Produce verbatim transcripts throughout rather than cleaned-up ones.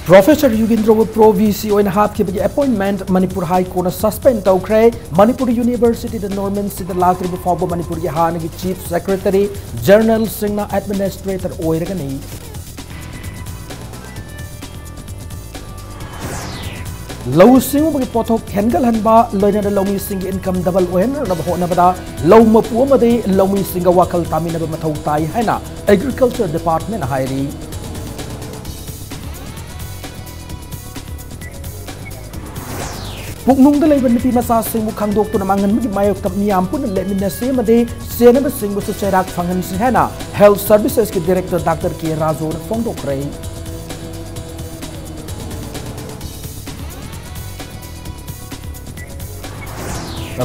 Professor ꯌꯨꯒꯤꯟꯗ꯭ꯔꯕꯨ Pro V C ꯑꯣꯏꯅ ꯍꯥꯞꯈꯤꯕꯒꯤ appointment Manipur High Courtꯅ suspend ꯇꯧꯈ꯭ꯔꯦ꯫ Manipur Universityꯗ normal ꯁꯤꯠꯇ ꯂꯥꯛꯇ꯭ꯔꯤꯕ ꯐꯥꯎꯕ ꯃꯅꯤꯄꯨꯔꯒꯤ ꯍꯥꯟꯅꯒꯤ Chief Secretary ꯖꯔꯅꯦꯜ ꯁꯤꯡꯅ administrator ꯑꯣꯏꯔꯒꯅꯤ꯫ ꯂꯧꯎ ꯁꯤꯡꯎꯕꯒꯤ ꯄꯣꯠꯊꯣꯛ ꯍꯦꯟꯒꯠꯍꯟꯕ, ꯂꯣꯏꯅꯅ ꯂꯧꯃꯤꯁꯤꯡꯒꯤ income double ꯑꯣꯏꯍꯟꯅꯕ ꯍꯣꯠꯅꯕꯗ ꯂꯧ ꯃꯄꯨ ꯑꯃꯗꯤ ꯂꯧꯃꯤꯁꯤꯡꯒ ꯋꯥꯈꯜ ꯇꯥꯃꯤꯟꯅꯕ ꯃꯊꯧ ꯇꯥꯏ ꯍꯥꯏꯅ Agriculture Departmentꯅ ꯍꯥꯏꯔꯤ꯫ ꯄꯨꯛꯅꯨꯡꯗ ꯂꯩꯕ ꯅꯨꯄꯤ ꯃꯆꯥꯁꯤꯡꯕꯨ ꯈꯪꯗꯣꯛꯇꯨꯅ ꯃꯥꯡꯍꯟꯕꯒꯤ ꯃꯥꯌꯣꯛꯇ ꯃꯤꯌꯥꯝ ꯄꯨꯟꯅ ꯂꯦꯞꯃꯤꯟꯅꯁꯤ ꯑꯃꯗꯤ ꯆꯦꯟꯅꯕꯁꯤꯡꯕꯨꯁꯨ ꯆꯩꯔꯥꯛ ꯐꯪꯍꯟꯁꯤ ꯍꯥꯏꯅ Health Servicesꯀꯤ Director Doctor K ꯔꯥꯖꯨꯅ ꯐꯣꯡꯗꯣꯛꯈ꯭ꯔꯦ꯫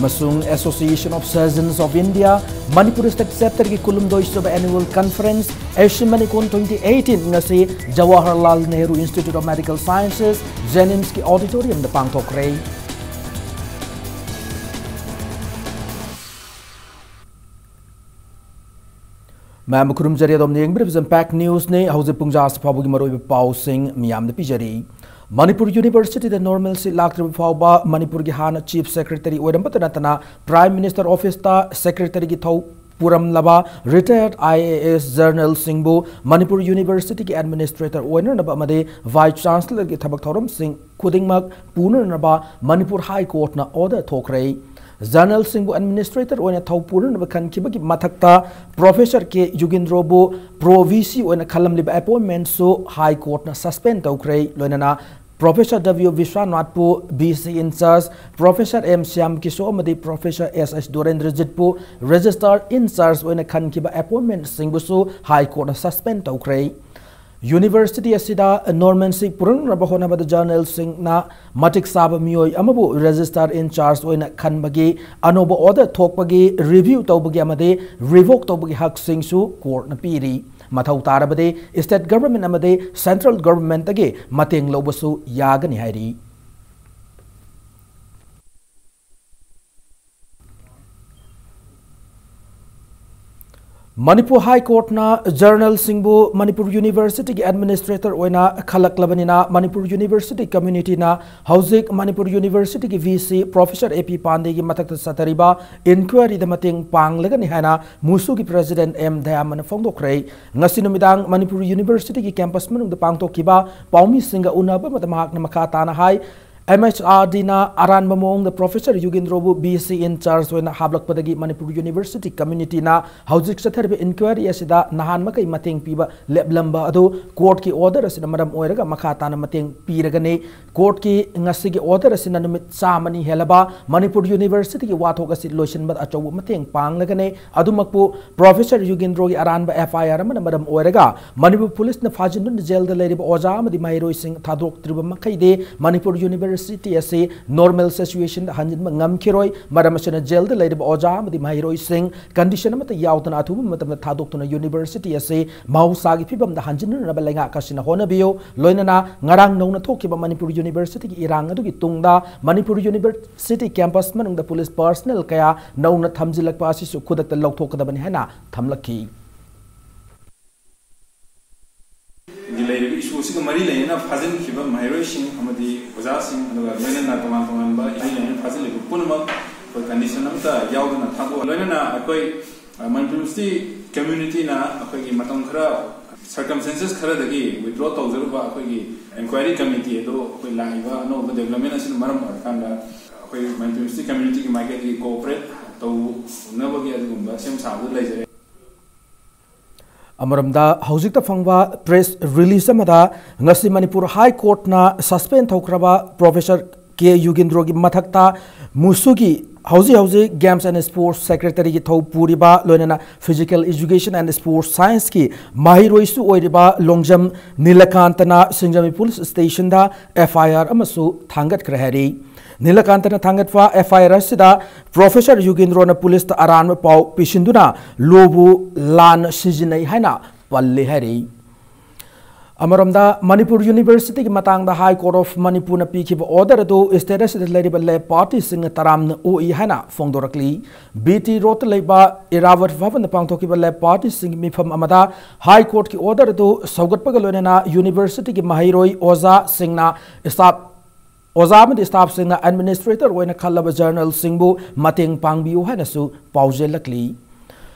ꯑꯃꯁꯨꯡ Association of Surgeons of India Manipur State Chapterꯒꯤ ꯀꯨꯟꯍꯨꯝꯗꯣꯏ ꯁꯨꯕ Annual Conference Asian Manicon twenty eighteen ꯉꯁꯤ Jawaharlal Nehru Institute of Medical Sciences, JNIMSꯀꯤ auditoriumꯗ ꯄꯥꯡꯊꯣꯛꯈ꯭ꯔꯦ꯫ ꯃꯌꯥꯝꯕꯨ ꯈꯨꯔꯨꯝꯖꯔꯤ, ꯑꯗꯣꯝꯅ ꯌꯦꯡꯕꯤꯔꯤꯕꯁꯤ Impact Newsꯅꯤ꯫ ꯍꯧꯖꯤꯛ ꯄꯨꯡ ꯖꯥꯁꯤ ꯐꯥꯎꯕꯒꯤ ꯃꯔꯨꯑꯣꯏꯕ ꯄꯥꯎꯁꯤꯡ ꯃꯤꯌꯥꯝꯗ ꯄꯤꯖꯔꯤ꯫ ꯃꯅꯤꯄꯨꯔ Universityꯗ ꯅꯣꯔꯃꯦꯜ ꯁꯤꯠ ꯂꯥꯛꯇ꯭ꯔꯤꯕ ꯐꯥꯎꯕ ꯃꯅꯤꯄꯨꯔꯒꯤ ꯍꯥꯟꯅ Chief Secretary ꯑꯣꯏꯔꯝꯕꯇ ꯅꯠꯇꯅ Prime Minister Officeꯇ Secretaryꯒꯤ ꯊꯧ ꯄꯨꯔꯝꯂꯕ retired I A S Jarnail ꯁꯤꯡꯕꯨ ꯃꯅꯤꯄꯨꯔ Universityꯒꯤ administrator ꯑꯣꯏꯅꯅꯕ ꯑꯃꯗꯤ Vice Chancellorꯒꯤ ꯊꯕꯛ ꯊꯧꯔꯝꯁꯤꯡ ꯈꯨꯗꯤꯡꯃꯛ ꯄꯨꯅꯅꯕ ꯃꯅꯤꯄꯨꯔ High Courtꯅ order ꯊꯣꯛꯈ꯭ꯔꯦ꯫ ꯖꯔꯅꯦꯜ ꯁꯤꯡꯕꯨ administrator ꯑꯣꯏꯅ ꯊꯧ ꯄꯨꯅꯅꯕ ꯈꯟꯈꯤꯕꯒꯤ ꯃꯊꯛꯇ Professor K ꯌꯨꯒꯤꯟꯗ꯭ꯔꯣꯕꯨ Pro V C ꯑꯣꯏꯅ ꯈꯜꯂꯝꯂꯤꯕ appointmentꯁꯨ High Courtꯅ suspend ꯇꯧꯈ꯭ꯔꯦ꯫ ꯂꯣꯏꯅꯅ Professor W ꯕꯤꯁ꯭ꯋꯥꯅꯥꯊꯄꯨ V C in charge, Professor M Shyam ꯀꯤꯁꯣ ꯑꯃꯗꯤ Professor S H ꯗꯣꯔꯦꯟꯗ꯭ꯔꯖꯤꯠꯄꯨ Registrar in charge ꯑꯣꯏꯅ ꯈꯟꯈꯤꯕ appointmentꯁꯤꯡꯕꯨꯁꯨ High Courtꯅ suspend ꯇꯧꯈ꯭ꯔꯦ꯫ University ꯑꯁꯤꯗ ꯅꯣꯔꯃꯦꯟ ꯁꯤꯠ ꯄꯨꯔꯛꯅꯕ ꯍꯣꯠꯅꯕꯗ ꯖꯔꯅꯦꯜꯁꯤꯡꯅ ꯃꯇꯤꯛ ꯆꯥꯕ ꯃꯤꯑꯣꯏ ꯑꯃꯕꯨ Registrar in charge ꯑꯣꯏꯅ ꯈꯟꯕꯒꯤ ꯑꯅꯧꯕ order ꯊꯣꯛꯄꯒꯤ review ꯇꯧꯕꯒꯤ ꯑꯃꯗꯤ revoke ꯇꯧꯕꯒꯤ ꯍꯛꯁꯤꯡꯁꯨ courtꯅ ꯄꯤꯔꯤ꯫ ꯃꯊꯧ ꯇꯥꯔꯕꯗꯤ state government ꯑꯃꯗꯤ central governmentꯇꯒꯤ ꯃꯇꯦꯡ ꯂꯧꯕꯁꯨ ꯌꯥꯒꯅꯤ ꯍꯥꯏꯔꯤ꯫ ꯃꯅꯤꯄꯨꯔ ꯍꯥꯏ ꯀꯣꯔꯠꯅ ꯖꯔꯅꯦꯜꯁꯤꯡꯕꯨ ꯃꯅꯤꯄꯨꯔ ꯌꯨꯅꯤꯚꯔꯁꯤꯇꯤꯒꯤ ꯑꯦꯗꯃꯤꯅꯤꯁꯇ꯭ꯔꯦꯇꯔ ꯑꯣꯏꯅ ꯈꯜꯂꯛꯂꯕꯅꯤꯅ, ꯃꯅꯤꯄꯨꯔ ꯌꯨꯅꯤꯚꯔꯁꯤꯇꯤ ꯀꯝꯃ꯭ꯌꯨꯅꯤꯇꯤꯅ ꯍꯧꯖꯤꯛ ꯃꯅꯤꯄꯨꯔ ꯌꯨꯅꯤꯚꯔꯁꯤꯇꯤꯒꯤ ꯚꯤ ꯁꯤ ꯄ꯭ꯔꯣꯐꯦꯁꯔ ꯑꯦ ꯄꯤ ꯄꯥꯟꯗꯦꯒꯤ ꯃꯊꯛꯇ ꯆꯠꯊꯔꯤꯕ ꯏꯟꯀ꯭ꯋꯥꯏꯔꯤꯗ ꯃꯇꯦꯡ ꯄꯥꯡꯂꯒꯅꯤ ꯍꯥꯏꯅ ꯃꯨꯁꯨꯒꯤ ꯄ꯭ꯔꯦꯁꯤꯗꯦꯟꯠ ꯑꯦꯝ ꯗꯌꯥꯃꯟꯅ ꯐꯣꯡꯗꯣꯛꯈ꯭ꯔꯦ꯫ ꯉꯁꯤ ꯅꯨꯃꯤꯗꯥꯡ ꯃꯅꯤꯄꯨꯔ ꯌꯨꯅꯤꯚꯔꯁꯤꯇꯤꯒꯤ ꯀꯦꯝꯄꯁ ꯃꯅꯨꯡꯗ ꯄꯥꯡꯊꯣꯛꯈꯤꯕ ꯄꯥꯎꯃꯤꯁꯤꯡꯒ ꯎꯅꯕ ꯑꯃꯗ ꯃꯍꯥꯛꯅ ꯃꯈꯥ ꯇꯥꯅ ꯍꯥꯏ, ꯑꯦꯝ ꯑꯩꯆ ꯑꯥꯔ ꯗꯤꯅ ꯑꯔꯥꯟꯕ ꯃꯑꯣꯡꯗ ꯄ꯭ꯔꯣꯐꯦꯁꯔ ꯌꯨꯒꯦꯟꯗ꯭ꯔꯣꯕꯨ ꯚꯤ ꯁꯤ ꯏꯟ ꯆꯥꯔꯖ ꯑꯣꯏꯅ ꯍꯥꯞꯂꯛꯄꯗꯒꯤ ꯃꯅꯤꯄꯨꯔ ꯌꯨꯅꯤꯚꯔꯁꯤꯇꯤ ꯀꯝꯃ꯭ꯌꯨꯅꯤꯇꯤꯅ ꯍꯧꯖꯤꯛ ꯆꯠꯊꯔꯤꯕ ꯏꯟꯀ꯭ꯋꯥꯏꯔꯤ ꯑꯁꯤꯗ ꯅꯍꯥꯟ ꯃꯈꯩ ꯃꯇꯦꯡ ꯄꯤꯕ ꯂꯦꯞꯂꯝꯕ ꯑꯗꯨ ꯀꯣꯔꯠꯀꯤ ꯑꯣꯔꯗꯔ ꯑꯁꯤꯅ ꯃꯔꯝ ꯑꯣꯏꯔꯒ ꯃꯈꯥ ꯇꯥꯅ ꯃꯇꯦꯡ ꯄꯤꯔꯒꯅꯤ꯫ ꯀꯣꯔꯠꯀꯤ ꯉꯁꯤꯒꯤ ꯑꯣꯔꯗꯔ ꯑꯁꯤꯅ ꯅꯨꯃꯤꯠ ꯆꯥꯝꯃꯅꯤ ꯍꯦꯜꯂꯕ ꯃꯅꯤꯄꯨꯔ ꯌꯨꯅꯤꯚꯔꯁꯤꯇꯤꯒꯤ ꯋꯥꯊꯣꯛ ꯑꯁꯤ ꯂꯣꯏꯁꯤꯟꯕꯗ ꯑꯆꯧꯕ ꯃꯇꯦꯡ ꯄꯥꯡꯂꯒꯅꯤ꯫ ꯑꯗꯨꯃꯛꯄꯨ ꯄ꯭ꯔꯣꯐꯦꯁꯔ ꯌꯨꯒꯦꯟꯗ꯭ꯔꯣꯒꯤ ꯑꯔꯥꯟꯕ ꯑꯦꯐ ꯑꯥꯏ ꯑꯥꯔ ꯑꯃꯅ ꯃꯔꯝ ꯑꯣꯏꯔꯒ ꯃꯅꯤꯄꯨꯔ ꯄꯨꯂꯤꯁꯅ ꯐꯥꯖꯤꯟꯗꯨꯅ ꯖꯦꯜꯗ ꯂꯩꯔꯤꯕ ꯑꯣꯖꯥ ꯑꯃꯗꯤ ꯃꯍꯩꯔꯣꯏꯁꯤꯡ ꯊꯥꯗꯣꯛꯇ꯭ꯔꯤꯕ ꯃꯈꯩꯗꯤ ꯃꯅꯤꯄꯨꯔ ꯌꯨꯅꯤꯚꯔꯁꯤꯇꯤ ꯑꯁꯤ ꯅꯣꯔꯃꯦꯜ ꯁꯤꯆꯨꯋꯦꯁꯟꯗ ꯍꯟꯖꯤꯟꯕ ꯉꯝꯈꯤꯔꯣꯏ꯫ ꯃꯔꯝ ꯑꯁꯤꯅ ꯖꯦꯜꯗ ꯂꯩꯔꯤꯕ ꯑꯣꯖꯥ ꯑꯃꯗꯤ ꯃꯍꯩꯔꯣꯏꯁꯤꯡ ꯀꯟꯗꯤꯁꯟ ꯑꯃꯠꯇ ꯌꯥꯎꯗꯅ ꯑꯊꯨꯕ ꯃꯇꯝꯗ ꯊꯥꯗꯣꯛꯇꯨꯅ ꯌꯨꯅꯤꯚꯔꯁꯤꯇꯤ ꯑꯁꯤ ꯃꯍꯧꯁꯥꯒꯤ ꯐꯤꯕꯝꯗ ꯍꯟꯖꯤꯟꯅꯅꯕ ꯂꯩꯉꯥꯛ ꯑꯁꯤꯅ ꯍꯣꯠꯅꯕꯤꯌꯨ꯫ ꯂꯣꯏꯅꯅ ꯉꯔꯥꯡ ꯅꯧꯅ ꯊꯣꯛꯈꯤꯕ ꯃꯅꯤꯄꯨꯔ ꯌꯨꯅꯤꯚꯔꯁꯤꯇꯤꯒꯤ ꯏꯔꯥꯡ ꯑꯗꯨꯒꯤ ꯇꯨꯡꯗ ꯃꯅꯤꯄꯨꯔ ꯌꯨꯅꯤꯚꯔꯁꯤꯇꯤ ꯀꯦꯝꯄꯁ ꯃꯅꯨꯡꯗ ꯄꯨꯂꯤꯁ ꯄꯔꯁꯅꯦꯜ ꯀꯌꯥ ꯅꯧꯅ ꯊꯝꯖꯤꯜꯂꯛꯄ ꯑꯁꯤꯁꯨ ꯈꯨꯗꯛꯇ ꯂꯧꯊꯣꯛꯀꯗꯕꯅꯤ ꯍꯥꯏꯅ ꯊꯝꯂꯛꯈꯤ꯫ ꯂꯩꯔꯤꯕ ꯏꯁꯨ ꯑꯁꯤꯒ ꯃꯔꯤ ꯂꯩꯅꯅ ꯐꯥꯖꯤꯟꯈꯤꯕ ꯃꯍꯩꯔꯣꯏꯁꯤꯡ ꯑꯃꯗꯤ ꯑꯣꯖꯥꯁꯤꯡ, ꯑꯗꯨꯒ ꯂꯣꯏꯅꯅ ꯇꯣꯉꯥꯟ ꯇꯣꯉꯥꯟꯕ ꯃꯔꯤ ꯂꯩꯅꯅ ꯐꯥꯖꯤꯜꯂꯤꯕ ꯄꯨꯝꯅꯃꯛ ꯑꯩꯈꯣꯏ ꯀꯟꯗꯤꯁꯟ ꯑꯃꯠꯇ ꯌꯥꯎꯗꯅ ꯊꯥꯗꯣꯛ, ꯂꯣꯏꯅꯅ ꯑꯩꯈꯣꯏ, ꯑ, ꯃꯅꯤꯄꯨꯔ ꯌꯨꯅꯤꯚꯔꯁꯤꯇꯤ ꯀꯝꯃ꯭ꯌꯨꯅꯤꯇꯤꯅ ꯑꯩꯈꯣꯏꯒꯤ ꯃꯇꯝ ꯈꯔ, ꯁꯔꯀꯝꯁ꯭ꯇꯦꯟꯁꯦꯁ ꯈꯔꯗꯒꯤ ꯋꯤꯗ꯭ꯔꯣ ꯇꯧꯖꯔꯨꯕ ꯑꯩꯈꯣꯏꯒꯤ ꯏꯟꯀ꯭ꯋꯥꯏꯔꯤ ꯀꯃꯤꯇꯤ ꯑꯗꯨ ꯑꯩꯈꯣꯏ ꯂꯥꯛꯏꯕ ꯑꯅꯧꯕ ꯗꯤꯕ꯭ꯂꯞꯃꯦꯟ ꯑꯁꯤꯅ ꯃꯔꯝ ꯑꯣꯏꯔꯀꯥꯟꯗ ꯑꯩꯈꯣꯏ ꯃꯅꯤꯄꯨꯔ ꯌꯨꯅꯤꯚꯔꯁꯤꯇꯤ ꯀꯝꯃ꯭ꯌꯨꯅꯤꯇꯤꯒꯤ ꯃꯥꯏꯀꯩꯗꯒꯤ ꯀꯣꯑꯣꯄꯔꯦꯠ ꯇꯧꯅꯕꯒꯤ ꯑꯗꯨꯒꯨꯝꯕ ꯁꯦꯝ ꯁꯥꯕꯗꯨ ꯂꯩꯖꯔꯦ꯫ ꯑꯃꯔꯣꯝꯗ ꯍꯧꯖꯤꯛꯇ ꯐꯪꯕ ꯄ꯭ꯔꯦꯁ ꯔꯤꯂꯤꯖ ꯑꯃꯗ ꯉꯁꯤ ꯃꯅꯤꯄꯨꯔ ꯍꯥꯏ ꯀꯣꯔꯠꯅ ꯁꯁꯄꯦꯟ ꯇꯧꯈ꯭ꯔꯕ ꯄ꯭ꯔꯣꯐꯦꯁꯔ ꯀꯦ ꯌꯨꯒꯦꯟꯗ꯭ꯔꯣꯒꯤ ꯃꯊꯛꯇ ꯃꯨꯁꯨꯒꯤ ꯍꯧꯖꯤꯛ ꯍꯧꯖꯤꯛ ꯒꯦꯝꯁ ꯑꯦꯟ ꯁ꯭ꯄꯣꯔꯠꯁ ꯁꯦꯀ꯭ꯔꯦꯇꯔꯤꯒꯤ ꯊꯧ ꯄꯨꯔꯤꯕ, ꯂꯣꯏꯅꯅ ꯐꯤꯖꯤꯀꯦꯜ ꯏꯖꯨꯀꯦꯁꯟ ꯑꯦꯟ ꯁ꯭ꯄꯣꯔꯠꯁ ꯁꯥꯏꯟꯁꯀꯤ ꯃꯍꯩꯔꯣꯏꯁꯨ ꯑꯣꯏꯔꯤꯕ ꯂꯣꯡꯖꯝ ꯅꯤꯂꯀꯥꯟꯇꯅ ꯁꯤꯡꯖꯃꯩ ꯄꯨꯂꯤꯁ ꯁ꯭ꯇꯦꯁꯟꯗ ꯑꯦꯐ ꯑꯥꯏ ꯑꯥꯔ ꯑꯃꯁꯨ ꯊꯥꯡꯒꯠꯈ꯭ꯔꯦ ꯍꯥꯏꯔꯤ꯫ ꯅꯤꯂꯀꯥꯟꯇꯅ ꯊꯥꯡꯒꯠꯄ ꯑꯦꯐ ꯑꯥꯏ ꯑꯥꯔ ꯑꯁꯤꯗ ꯄ꯭ꯔꯣꯐꯦꯁꯔ ꯌꯨꯒꯦꯟꯗ꯭ꯔꯣꯅ ꯄꯨꯂꯤꯁꯇ ꯑꯔꯥꯟꯕ ꯄꯥꯎ ꯄꯤꯁꯤꯟꯗꯨꯅ ꯂꯣꯕꯨ ꯂꯥꯟꯅ ꯁꯤꯖꯤꯟꯅꯩ ꯍꯥꯏꯅ ꯄꯜꯂꯤ ꯍꯥꯏꯔꯤ꯫ ꯑꯃꯔꯣꯝꯗ, ꯃꯅꯤꯄꯨꯔ ꯌꯨꯅꯤꯚꯔꯁꯤꯇꯤꯒꯤ ꯃꯇꯥꯡꯗ High Court of ꯃꯅꯤꯄꯨꯔꯅ ꯄꯤꯈꯤꯕ order ꯑꯗꯨ state ꯑꯁꯤꯗ ꯂꯩꯔꯤꯕ ꯂꯦꯞ ꯄꯥꯔꯇꯤꯁꯤꯡꯅ ꯇꯔꯥꯝꯅ ꯑꯣꯛꯏ ꯍꯥꯏꯅ ꯐꯣꯡꯗꯣꯔꯛꯂꯤ꯫ ꯕꯤ ꯇꯤ ꯔꯣꯗꯇ ꯂꯩꯕ ꯏꯔꯥꯕꯣꯠ ꯚꯕꯟꯗ ꯄꯥꯡꯊꯣꯛꯈꯤꯕ ꯂꯦꯞ ꯄꯥꯔꯇꯤꯁꯤꯡꯒꯤ ꯃꯤꯐꯝ ꯑꯃꯗ High Courtꯀꯤ order ꯑꯗꯨ ꯁꯧꯒꯠꯄꯒ ꯂꯣꯏꯅꯅ ꯌꯨꯅꯤꯚꯔꯁꯤꯇꯤꯒꯤ ꯃꯍꯩꯔꯣꯏ, ꯑꯣꯖꯥꯁꯤꯡꯅ staff, ꯑꯣꯖꯥ ꯑꯃꯗꯤ staffꯁꯤꯡꯅ administrator ꯑꯣꯏꯅ ꯈꯜꯂꯕ journalꯁꯤꯡꯕꯨ ꯃꯇꯦꯡ ꯄꯥꯡꯕꯤꯌꯨ ꯍꯥꯏꯅꯁꯨ ꯄꯥꯎꯖꯦꯜꯂꯛꯂꯤ꯫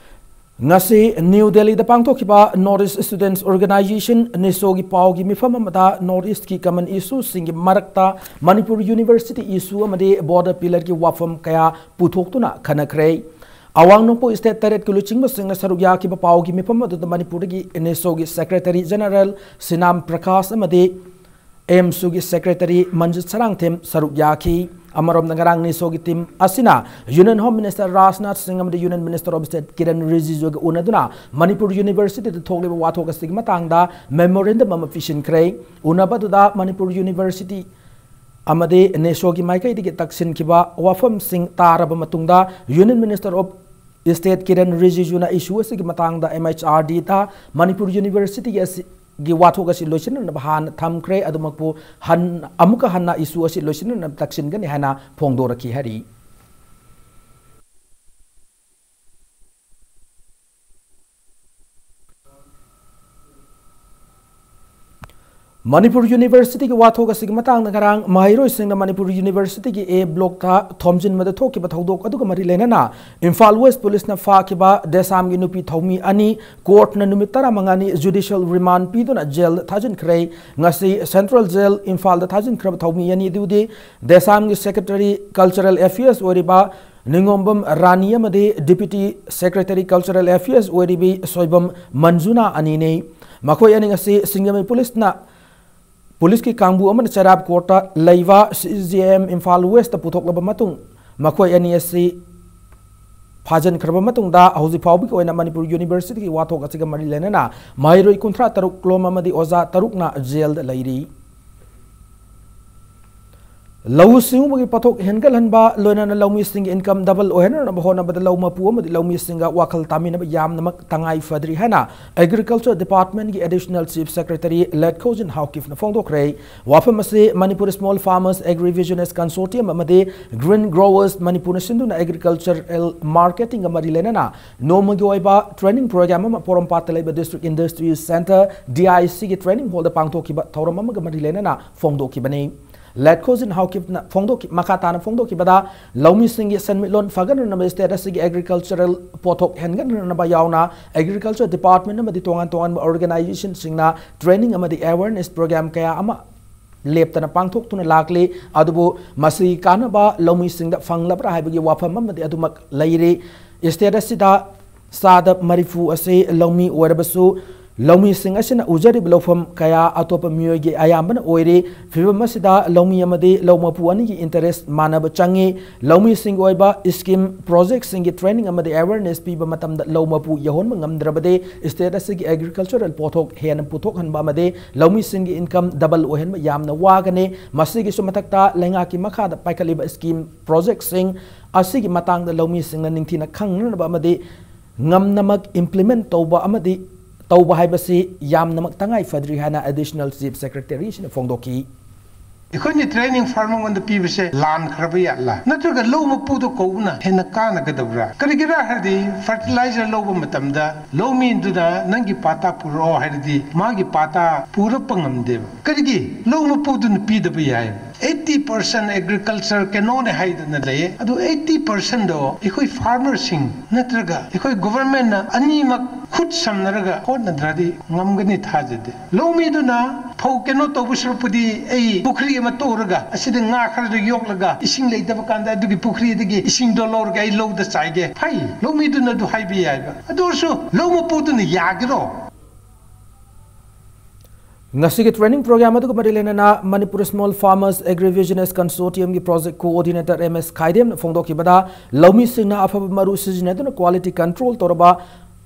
ꯉꯁꯤ ꯅ꯭ꯌꯨ ꯗꯦꯜꯂꯤꯗ ꯄꯥꯡꯊꯣꯛꯈꯤꯕ North East Students Organisation, NESOꯒꯤ ꯄꯥꯎꯒꯤ ꯃꯤꯐꯝ ꯑꯃꯗ North Eastꯀꯤ common issueꯁꯤꯡꯒꯤ ꯃꯔꯛꯇ ꯃꯅꯤꯄꯨꯔ ꯌꯨꯅꯤꯚꯔꯁꯤꯇꯤ issue ꯑꯃꯗꯤ border pillarꯒꯤ ꯋꯥꯐꯝ ꯀꯌꯥ ꯄꯨꯊꯣꯛꯇꯨꯅ ꯈꯟꯅꯈ꯭ꯔꯦ꯫ ꯑꯋꯥꯡ ꯅꯣꯡꯄꯣꯛ state ꯇꯔꯦꯠꯀꯤ ꯂꯨꯆꯤꯡꯕꯁꯤꯡꯅ ꯁꯔꯨꯛ ꯌꯥꯈꯤꯕ ꯄꯥꯎꯒꯤ ꯃꯤꯐꯝ ꯑꯗꯨꯗ ꯃꯅꯤꯄꯨꯔꯗꯒꯤ NESOꯒꯤ Secretary General ꯁꯤꯅꯥꯝ ꯄ꯭ꯔꯀꯥꯁ ꯑꯃꯗꯤ AMSUꯒꯤ Secretary ꯃꯟꯖꯤꯠ ꯁꯔꯥꯡꯊꯦꯝ ꯁꯔꯨꯛ ꯌꯥꯈꯤ꯫ ꯑꯃꯔꯣꯝꯗ, ꯉꯔꯥꯡ NESOꯒꯤ team ꯑꯁꯤꯅ Union Home Minister ꯔꯥꯖꯅꯥꯊ ꯁꯤꯡ ꯑꯃꯗꯤ Union Minister of State Kiran ꯔꯤꯖꯤꯖꯨꯒ ꯎꯅꯗꯨꯅ Manipur ꯌꯨꯅꯤꯚꯔꯁꯤꯇꯤꯗ ꯊꯣꯛꯂꯤꯕ ꯋꯥꯊꯣꯛ ꯑꯁꯤꯒꯤ ꯃꯇꯥꯡꯗ memorandum ꯑꯃ ꯄꯤꯁꯤꯟꯈ꯭ꯔꯦ꯫ ꯎꯅꯕ ꯑꯗꯨꯗ ꯃꯅꯤꯄꯨꯔ ꯌꯨꯅꯤꯚꯔꯁꯤꯇꯤ ꯑꯃꯗꯤ NESOꯒꯤ ꯃꯥꯏꯀꯩꯗꯒꯤ ꯇꯛꯁꯤꯟꯈꯤꯕ ꯋꯥꯐꯝꯁꯤꯡ ꯇꯥꯔꯕ ꯃꯇꯨꯡꯗ Union Minister of State Kiran ꯔꯤꯖꯤꯖꯨꯅ issue ꯑꯁꯤꯒꯤ ꯃꯇꯥꯡꯗ MHRDꯗ ꯃꯅꯤꯄꯨꯔ ꯌꯨꯅꯤꯚꯔꯁꯤꯇꯤꯒꯤ ꯑꯁꯤꯒꯤ ꯋꯥꯊꯣꯛ ꯑꯁꯤ ꯂꯣꯏꯁꯤꯟꯅꯅꯕ ꯍꯥꯟꯅ ꯊꯝꯈ꯭ꯔꯦ꯫ ꯑꯗꯨꯃꯛꯄꯨ ꯍꯟ-, ꯑꯃꯨꯛꯀ ꯍꯟꯅ issue ꯑꯁꯤ ꯂꯣꯏꯁꯤꯟꯅꯅꯕ ꯇꯛꯁꯤꯟꯒꯅꯤ ꯍꯥꯏꯅ ꯐꯣꯡꯗꯣꯔꯛꯈꯤ ꯍꯥꯏꯔꯤ꯫ ꯃꯅꯤꯄꯨꯔ ꯌꯨꯅꯤꯚꯔꯁꯤꯇꯤꯒꯤ ꯋꯥꯊꯣꯛ ꯑꯁꯤꯒꯤ ꯃꯇꯥꯡꯗ ꯉꯔꯥꯡ ꯃꯍꯩꯔꯣꯏꯁꯤꯡꯅ ꯃꯅꯤꯄꯨꯔ ꯌꯨꯅꯤꯚꯔꯁꯤꯇꯤꯒꯤ A blockꯇ ꯊꯣꯝꯖꯤꯟꯕꯗ ꯊꯣꯛꯈꯤꯕ ꯊꯧꯗꯣꯛ ꯑꯗꯨꯒ ꯃꯔꯤ ꯂꯩꯅꯅ ꯏꯝꯐꯥꯜ West Policeꯅ ꯐꯥꯈꯤꯕ ꯗꯦꯁꯥꯝꯒꯤ ꯅꯨꯄꯤ ꯊꯧꯃꯤ ꯑꯅꯤ courtꯅ ꯅꯨꯃꯤꯠ ꯇꯔꯥꯃꯉꯥꯅꯤ judicial remand ꯄꯤꯗꯨꯅ jailꯗ ꯊꯥꯖꯤꯟꯈ꯭ꯔꯦ꯫ ꯉꯁꯤ Central Jail ꯏꯝꯐꯥꯜꯗ ꯊꯥꯖꯤꯟꯈ꯭ꯔꯕ ꯊꯧꯃꯤ ꯑꯅꯤ ꯑꯗꯨꯗꯤ ꯗꯦꯁꯥꯝꯒꯤ Secretary Cultural Affairs ꯑꯣꯏꯔꯤꯕ ꯅꯤꯉꯣꯝꯕꯝ ꯔꯥꯅꯤ ꯑꯃꯗꯤ Deputy Secretary Cultural Affairs ꯑꯣꯏꯔꯤꯕꯤ Soibam ꯃꯟꯖꯨꯅꯥ ꯑꯅꯤꯅꯤ꯫ ꯃꯈꯣꯏ ꯑꯅꯤ ꯑꯁꯤ ꯁꯤꯡꯖꯃꯩ ꯄꯨꯂꯤꯁꯅ, ꯄꯨꯂꯤꯁꯀꯤ ꯀꯥꯡꯕꯨ ꯑꯃꯅ ꯆꯩꯔꯥꯞ courtꯇ ꯂꯩꯕ CJM ꯏꯝꯐꯥꯜ Westꯇ ꯄꯨꯊꯣꯛꯂꯕ ꯃꯇꯨꯡ, ꯃꯈꯣꯏ ꯑꯅꯤ ꯑꯁꯤ ꯐꯥꯖꯤꯟꯈ꯭ꯔꯕ ꯃꯇꯨꯡꯗ ꯍꯧꯖꯤꯛ ꯐꯥꯎꯕꯒꯤ ꯑꯣꯏꯅ ꯃꯅꯤꯄꯨꯔ ꯌꯨꯅꯤꯚꯔꯁꯤꯇꯤꯒꯤ ꯋꯥꯊꯣꯛ ꯑꯁꯤꯒ ꯃꯔꯤ ꯂꯩꯅꯅ ꯃꯍꯩꯔꯣꯏ ꯀꯨꯟꯊ꯭ꯔꯥ ꯇꯔꯨꯛ ꯂꯣꯝ ꯑꯃꯗꯤ ꯑꯣꯖꯥ ꯇꯔꯨꯛꯅ jailꯗ ꯂꯩꯔꯤ꯫ ꯂꯧꯎ ꯁꯤꯡꯎꯕꯒꯤ ꯄꯣꯠꯊꯣꯛ ꯍꯦꯟꯒꯠꯍꯟꯕ, ꯂꯣꯏꯅꯅ ꯂꯧꯃꯤꯁꯤꯡꯒꯤ income double ꯑꯣꯏꯍꯟꯅꯕ ꯍꯣꯠꯅꯕꯗ ꯂꯧ ꯃꯄꯨ ꯑꯃꯗꯤ ꯂꯧꯃꯤꯁꯤꯡꯒ ꯋꯥꯈꯜ ꯇꯥꯃꯤꯟꯅꯕ ꯌꯥꯝꯅꯃꯛ ꯇꯉꯥꯏ ꯐꯗ꯭ꯔꯤ ꯍꯥꯏꯅ Agriculture Department ꯀꯤ Additional Chief Secretary ꯂꯦꯠꯈꯣꯖꯤꯟ ꯍꯥꯎꯀꯤꯞꯅ ꯐꯣꯡꯗꯣꯛꯈ꯭ꯔꯦ꯫ ꯋꯥꯐꯝ ꯑꯁꯤ Manipur Small Farmers Agribusiness Consortium ꯑꯃꯗꯤ Green Growers ꯃꯅꯤꯄꯨꯔꯅ ꯁꯤꯟꯗꯨꯅ Agricultural Marketing ꯒ ꯃꯔꯤ ꯂꯩꯅꯅ ꯅꯣꯡꯃꯒꯤ ꯑꯣꯏꯕ training program ꯑꯃ ꯄꯣꯔꯣꯝꯄꯥꯠꯇ ꯂꯩꯕ District Industry Centre, D I C ꯒꯤ training hall ꯗ ꯄꯥꯡꯊꯣꯛꯈꯤꯕ ꯊꯧꯔꯝ ꯑꯃꯒ ꯃꯔꯤ ꯂꯩꯅꯅ ꯐꯣꯡꯗꯣꯛꯈꯤꯕꯅꯤ꯫ ꯂꯦꯠꯈꯣꯖꯤꯟ ꯍꯥꯎꯀꯤꯞꯅ ꯐꯣꯡꯗꯣꯛꯈꯤ-, ꯃꯈꯥ ꯇꯥꯅ ꯐꯣꯡꯗꯣꯛꯈꯤꯕꯗ, ꯂꯧꯃꯤꯁꯤꯡꯒꯤ ꯁꯦꯟꯃꯤꯠꯂꯣꯟ ꯐꯒꯠꯅꯅꯕ state ꯑꯁꯤꯒꯤ agricultural ꯄꯣꯠꯊꯣꯛ ꯍꯦꯟꯒꯠꯅꯅꯕ ꯌꯥꯎꯅ Agriculture Department ꯑꯃꯗꯤ ꯇꯣꯉꯥꯟ ꯇꯣꯉꯥꯟꯕ organization ꯁꯤꯡꯅ training ꯑꯃꯗꯤ awareness program ꯀꯌꯥ ꯑꯃ ꯂꯦꯞꯇꯅ ꯄꯥꯡꯊꯣꯛꯇꯨꯅ ꯂꯥꯛꯂꯤ꯫ ꯑꯗꯨꯕꯨ ꯃꯁꯤꯒꯤ ꯀꯥꯟꯅꯕ ꯂꯧꯃꯤꯁꯤꯡꯗ ꯐꯪꯂꯕ꯭ꯔꯥ ꯍꯥꯏꯕꯒꯤ ꯋꯥꯐꯝ ꯑꯃꯗꯤ ꯑꯗꯨꯃꯛ ꯂꯩꯔꯤ꯫ State ꯑꯁꯤꯗ ꯆꯥꯗ ꯃꯔꯤꯐꯨ ꯑꯁꯤ ꯂꯧꯃꯤ ꯑꯣꯏꯔꯕꯁꯨ, ꯂꯧꯃꯤꯁꯤꯡ ꯑꯁꯤꯅ ꯎꯖꯔꯤꯕ ꯂꯧꯐꯝ ꯀꯌꯥ ꯑꯇꯣꯞꯄ ꯃꯤꯑꯣꯏꯒꯤ ꯑꯌꯥꯝꯕꯅ ꯑꯣꯏꯔꯤ꯫ ꯐꯤꯚꯝ ꯑꯁꯤꯗ ꯂꯧꯃꯤ ꯑꯃꯗꯤ ꯂꯧ ꯃꯄꯨ ꯑꯅꯤꯒꯤ interest ꯃꯥꯟꯅꯕ ꯆꯪꯏ꯫ ꯂꯧꯃꯤꯁꯤꯡꯒꯤ ꯑꯣꯏꯕ scheme, project ꯁꯤꯡꯒꯤ training ꯑꯃꯗꯤ awareness ꯄꯤꯕ ꯃꯇꯝꯗ ꯂꯧ ꯃꯄꯨ ꯌꯧꯍꯟꯕ ꯉꯝꯗ꯭ꯔꯕꯗꯤ state ꯑꯁꯤꯒꯤ agricultural ꯄꯣꯠꯊꯣꯛ ꯍꯦꯟꯅ ꯄꯨꯊꯣꯛꯍꯟꯕ ꯑꯃꯗꯤ ꯂꯧꯃꯤꯁꯤꯡꯒꯤ income double ꯑꯣꯏꯍꯟꯕ ꯌꯥꯝꯅ ꯋꯥꯒꯅꯤ꯫ ꯃꯁꯤꯒꯤꯁꯨ ꯃꯊꯛꯇ ꯂꯩꯉꯥꯛꯀꯤ ꯃꯈꯥꯗ ꯄꯥꯏꯈꯠꯂꯤꯕ scheme, project ꯁꯤꯡ ꯑꯁꯤꯒꯤ ꯃꯇꯥꯡꯗ ꯂꯧꯃꯤꯁꯤꯡꯅ ꯅꯤꯡꯊꯤꯅ ꯈꯪꯅꯅꯕ ꯑꯃꯗꯤ ꯉꯝꯅꯃꯛ implement ꯇꯧꯕ ꯑꯃꯗꯤ ꯇꯧꯕ ꯍꯥꯏꯕꯁꯤ ꯌꯥꯝꯅꯃꯛ ꯇꯉꯥꯏ ꯐꯗ꯭ꯔꯤ ꯍꯥꯏꯅ Additional Chief Secretary ꯁꯤꯅ ꯐꯣꯡꯗꯣꯛꯈꯤ꯫ ꯑꯩꯈꯣꯏꯅ training farmer ꯉꯣꯟꯗ ꯄꯤꯕꯁꯦ ꯂꯥꯟꯈ꯭ꯔꯕ ꯌꯥꯠꯂꯥ? ꯅꯠꯇ꯭ꯔꯒ ꯂꯧ ꯃꯄꯨꯗ ꯀꯧꯕꯅ ꯍꯦꯟꯅ ꯀꯥꯟꯅꯒꯗꯕ꯭ꯔꯥ? ꯀꯔꯤꯒꯤꯔꯥ ꯍꯥꯏꯔꯗꯤ fertilizer ꯂꯧꯕ ꯃꯇꯝꯗ ꯂꯧꯃꯤꯗꯨꯅ "ꯅꯪꯒꯤ ꯄꯥꯇꯥ ꯄꯨꯔꯛꯑꯣ" ꯍꯥꯏꯔꯗꯤ ꯃꯥꯒꯤ ꯄꯥꯇꯥ ꯄꯨꯔꯛꯄ ꯉꯝꯗꯦꯕ꯫ ꯀꯔꯤꯒꯤ? ꯂꯧ ꯃꯄꯨꯗꯨꯅ ꯄꯤꯗꯕ ꯌꯥꯏ꯫ Eighty percent agriculture ꯀꯩꯅꯣꯅꯦ ꯍꯥꯏꯗꯅ ꯂꯩꯌꯦ꯫ ꯑꯗꯨ eighty percent ꯗꯣ ꯑꯩꯈꯣꯏ farmer ꯁꯤꯡ ꯅꯠꯇ꯭ꯔꯒ ꯑꯩꯈꯣꯏ government ꯅ ꯑꯅꯤꯃꯛ ꯈꯨꯠ ꯁꯝꯅꯔꯒ ꯍꯣꯠꯅꯗ꯭ꯔꯗꯤ ꯉꯝꯒꯅꯤ ꯊꯥꯖꯗꯦ꯫ ꯂꯧꯃꯤꯗꯨꯅ ꯐꯧ ꯀꯩꯅꯣ ꯇꯧꯕ ꯁꯔꯨꯛꯄꯨꯗꯤ ꯑꯩ ꯄꯨꯈ꯭ꯔꯤ ꯑꯃ ꯇꯧꯔꯒ ꯑꯁꯤꯗ ꯉꯥ ꯈꯔꯗꯨ ꯌꯣꯛꯂꯒ ꯏꯁꯤꯡ ꯂꯩꯇꯕ ꯀꯥꯟꯗ ꯑꯗꯨꯒꯤ ꯄꯨꯈ꯭ꯔꯤꯗꯒꯤ ꯏꯁꯤꯡꯗꯣ ꯂꯧꯔꯒ ꯑꯩ ꯂꯧꯗ ꯆꯥꯏꯒꯦ꯫ ꯐꯩ, ꯂꯧꯃꯤꯗꯨꯅ ꯑꯗꯨ ꯍꯥꯏꯕ ꯌꯥꯏꯕ꯫ ꯑꯗꯨ ꯑꯣꯏꯔꯁꯨ ꯂꯧ ꯃꯄꯨꯗꯨꯅ ꯌꯥꯒꯦꯔꯣ? ꯉꯁꯤꯒꯤ training program ꯑꯗꯨꯒ ꯃꯔꯤ ꯂꯩꯅꯅ Manipur Small Farmers Agribusiness Consortium ꯒꯤ project coordinator M S ꯈꯥꯏꯗꯦꯝꯅ ꯐꯣꯡꯗꯣꯛꯈꯤꯕꯗ, ꯂꯧꯃꯤꯁꯤꯡꯅ ꯑꯐꯕ ꯃꯔꯨ ꯁꯤꯖꯤꯟꯅꯗꯨꯅ quality control ꯇꯧꯔꯕ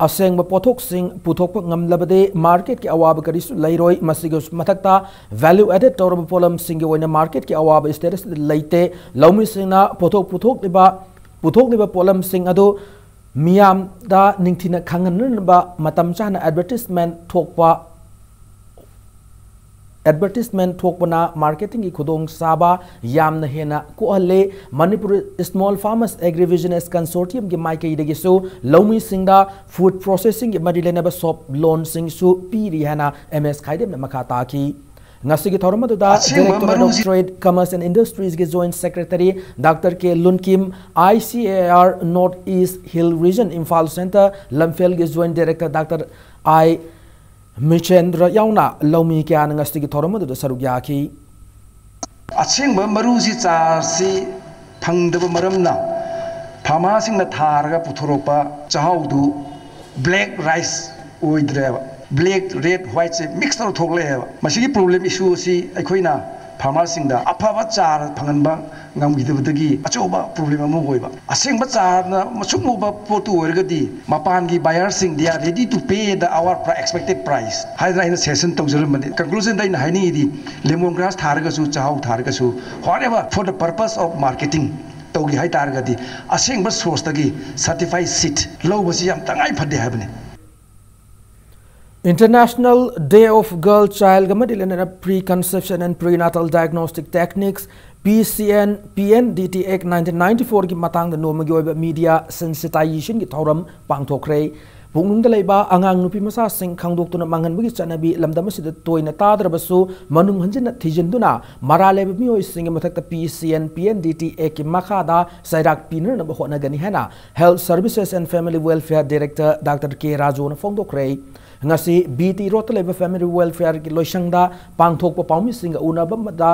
ꯑꯁꯦꯡꯕ ꯄꯣꯠꯊꯣꯛꯁꯤꯡ ꯄꯨꯊꯣꯛꯄ ꯉꯝꯂꯕꯗꯤ ꯃꯥꯔꯀꯦꯠꯀꯤ ꯑꯋꯥꯕ ꯀꯔꯤꯁꯨ ꯂꯩꯔꯣꯏ꯫ ꯃꯁꯤꯒꯤ ꯃꯊꯛꯇ ꯚꯦꯂ꯭ꯌꯨ ꯑꯦꯗꯦꯗ ꯇꯧꯔꯕ ꯄꯣꯠꯂꯝꯁꯤꯡꯒꯤ ꯑꯣꯏꯅ ꯃꯥꯔꯀꯦꯠꯀꯤ ꯑꯋꯥꯕ ꯁ꯭ꯇꯦꯇꯁꯇ ꯂꯩꯇꯦ꯫ ꯂꯧꯃꯤꯁꯤꯡꯅ ꯄꯣꯠꯊꯣꯛ ꯄꯨꯊꯣꯛꯂꯤꯕ ꯄꯨꯊꯣꯛꯂꯤꯕ ꯄꯣꯠꯂꯝꯁꯤꯡ ꯑꯗꯨ ꯃꯤꯌꯥꯝꯗ ꯅꯤꯡꯊꯤꯅ ꯈꯪꯍꯟꯅꯕ ꯃꯇꯝ ꯆꯥꯅ ꯑꯦꯗꯚꯔꯇꯤꯁꯃꯦꯟ ꯊꯣꯛꯄ ꯑꯦꯗꯚꯔꯇꯤꯁꯃꯦꯟ ꯊꯣꯛꯄꯅ ꯃꯥꯔꯀꯦꯇꯤꯡꯒꯤ ꯈꯨꯗꯣꯡꯆꯥꯕ ꯌꯥꯝꯅ ꯍꯦꯟꯅ ꯀꯣꯛꯍꯜꯂꯦ꯫ Manipur small farmers agri business ꯀꯟꯁꯣꯔꯇꯤꯌꯝꯒꯤ ꯃꯥꯏꯀꯩꯗꯒꯤꯁꯨ ꯂꯧꯃꯤꯁꯤꯡꯗ ꯐꯨꯗ ꯄ꯭ꯔꯣꯁꯦꯁꯤꯡꯒꯤ ꯃꯔꯤ ꯂꯩꯅꯕ ꯁꯣꯞ ꯂꯣꯟꯁꯤꯡꯁꯨ ꯄꯤꯔꯤ ꯍꯥꯏꯅ ꯑꯦꯝ ꯑꯦꯁ ꯈꯥꯏꯗꯦꯝꯅ ꯃꯈꯥ ꯇꯥꯈꯤ꯫ ꯉꯁꯤꯒꯤ ꯊꯧꯔꯝ ꯑꯗꯨꯗ ꯑꯁꯦꯡꯕ Directorate of ꯃꯔꯨꯁꯤ Trade, Commerce and Industriesꯒꯤ Joint Secretary Doctor K ꯂꯨꯟꯀꯤꯝ, I C A R North East Hill Region Imphal Centre ꯂꯝꯐꯦꯜꯒꯤ Joint Director Doctor I ꯃꯤꯆꯦꯟꯗ꯭ꯔ ꯌꯥꯎꯅ ꯂꯧꯃꯤ ꯀꯌꯥꯅ ꯉꯁꯤꯒꯤ ꯊꯧꯔꯝ ꯑꯗꯨꯗ ꯁꯔꯨꯛ ꯌꯥꯈꯤ꯫ ꯑꯁꯦꯡꯕ ꯃꯔꯨꯁꯤ ꯆꯥꯔꯁꯤ ꯐꯪꯗꯕ ꯃꯔꯝꯅ ꯐꯥꯔꯃꯔꯁꯤꯡꯅ ꯊꯥꯔꯒ ꯄꯨꯊꯣꯔꯛꯄ ꯆꯥꯛꯍꯥꯎꯗꯨ ꯕ꯭ꯂꯦꯛ ꯔꯥꯏꯁ ꯑꯣꯏꯗ꯭ꯔꯦꯕ꯫ ꯕ꯭ꯂꯦꯛ, ꯔꯦꯗ, ꯋꯥꯏꯠꯁꯦ ꯃꯤꯛꯁ ꯇꯧꯔ ꯊꯣꯛꯂꯛꯑꯦꯕ꯫ ꯃꯁꯤꯒꯤ ꯄ꯭ꯔꯣꯕ꯭ꯂꯦꯝ ꯏꯁꯨ ꯑꯁꯤ ꯑꯩꯈꯣꯏꯅ ꯐꯥꯔꯃꯔꯁꯤꯡꯗ ꯑꯐꯕ ꯆꯥꯔ ꯐꯪꯍꯟꯕ ꯉꯝꯈꯤꯗꯕꯗꯒꯤ ꯑꯆꯧꯕ ꯄ꯭ꯔꯣꯕ꯭ꯂꯦꯝ ꯑꯃ ꯑꯣꯏꯕ꯫ ꯑꯁꯦꯡꯕ ꯆꯥꯔꯅ ꯃꯁꯨꯝ ꯃꯨꯕ ꯄꯣꯠꯇꯨ ꯑꯣꯏꯔꯒꯗꯤ ꯃꯄꯥꯟꯒꯤ buyersꯁꯤꯡ, they are ready to pay the our expected price ꯍꯥꯏꯗꯅ ꯑꯩꯅ ꯁꯖꯦꯁꯟ ꯇꯧꯖꯔꯝꯕꯅꯤ꯫ Conclusionꯗ ꯑꯩꯅ ꯍꯥꯏꯅꯤꯡꯉꯤꯗꯤ lemon grass ꯊꯥꯔꯒꯁꯨ, ꯆꯥꯛꯍꯥꯎ ꯊꯥꯔꯒꯁꯨ, whatever, for the purpose of marketing ꯇꯧꯒꯦ ꯍꯥꯏ ꯇꯥꯔꯒꯗꯤ ꯑꯁꯦꯡꯕ sourceꯇꯒꯤ certified seed ꯂꯧꯕꯁꯤ ꯌꯥꯝ ꯇꯉꯥꯏ ꯐꯗꯦ ꯍꯥꯏꯕꯅꯤ꯫ International Day of Girl Child ꯑꯃꯗꯤ ꯂꯩꯅꯅ Preconception and Prenatal Diagnostic Techniques, P C N, P N D T Act nineteen ninety fourꯒꯤ ꯃꯇꯥꯡꯗ ꯅꯣꯡꯃꯒꯤ ꯑꯣꯏꯕ media sensitisation ꯒꯤ ꯊꯧꯔꯝ ꯄꯥꯡꯊꯣꯛꯈ꯭ꯔꯦ꯫ ꯄꯨꯛꯅꯨꯡꯗ ꯂꯩꯕ ꯑꯉꯥꯡ ꯅꯨꯄꯤ ꯃꯆꯥꯁꯤꯡ ꯈꯪꯗꯣꯛꯇꯨꯅ ꯃꯥꯡꯍꯟꯕꯒꯤ ꯆꯠꯅꯕꯤ ꯂꯝꯗꯝ ꯑꯁꯤꯗ ꯇꯣꯏꯅ ꯇꯥꯗ꯭ꯔꯕꯁꯨ ꯃꯅꯨꯡ ꯍꯟꯖꯤꯟꯅ ꯊꯤꯖꯤꯟꯗꯨꯅ ꯃꯔꯥꯜ ꯂꯩꯕ ꯃꯤꯑꯣꯏꯁꯤꯡꯒꯤ ꯃꯊꯛꯇ P C N, P N D T Actꯀꯤ ꯃꯈꯥꯗ ꯆꯩꯔꯥꯛ ꯄꯤꯅꯅꯕ ꯍꯣꯠꯅꯒꯅꯤ ꯍꯥꯏꯅ Health Services and Family Welfare Director Doctor K ꯔꯥꯖꯨꯅ ꯐꯣꯡꯗꯣꯛꯈ꯭ꯔꯦ꯫ ꯉꯁꯤ B T Roadꯇ ꯂꯩꯕ Family Welfareꯒꯤ ꯂꯣꯏꯁꯪꯗ ꯄꯥꯡꯊꯣꯛꯄ ꯄꯥꯎꯃꯤꯁꯤꯡꯒ ꯎꯅꯕ ꯑꯃꯗ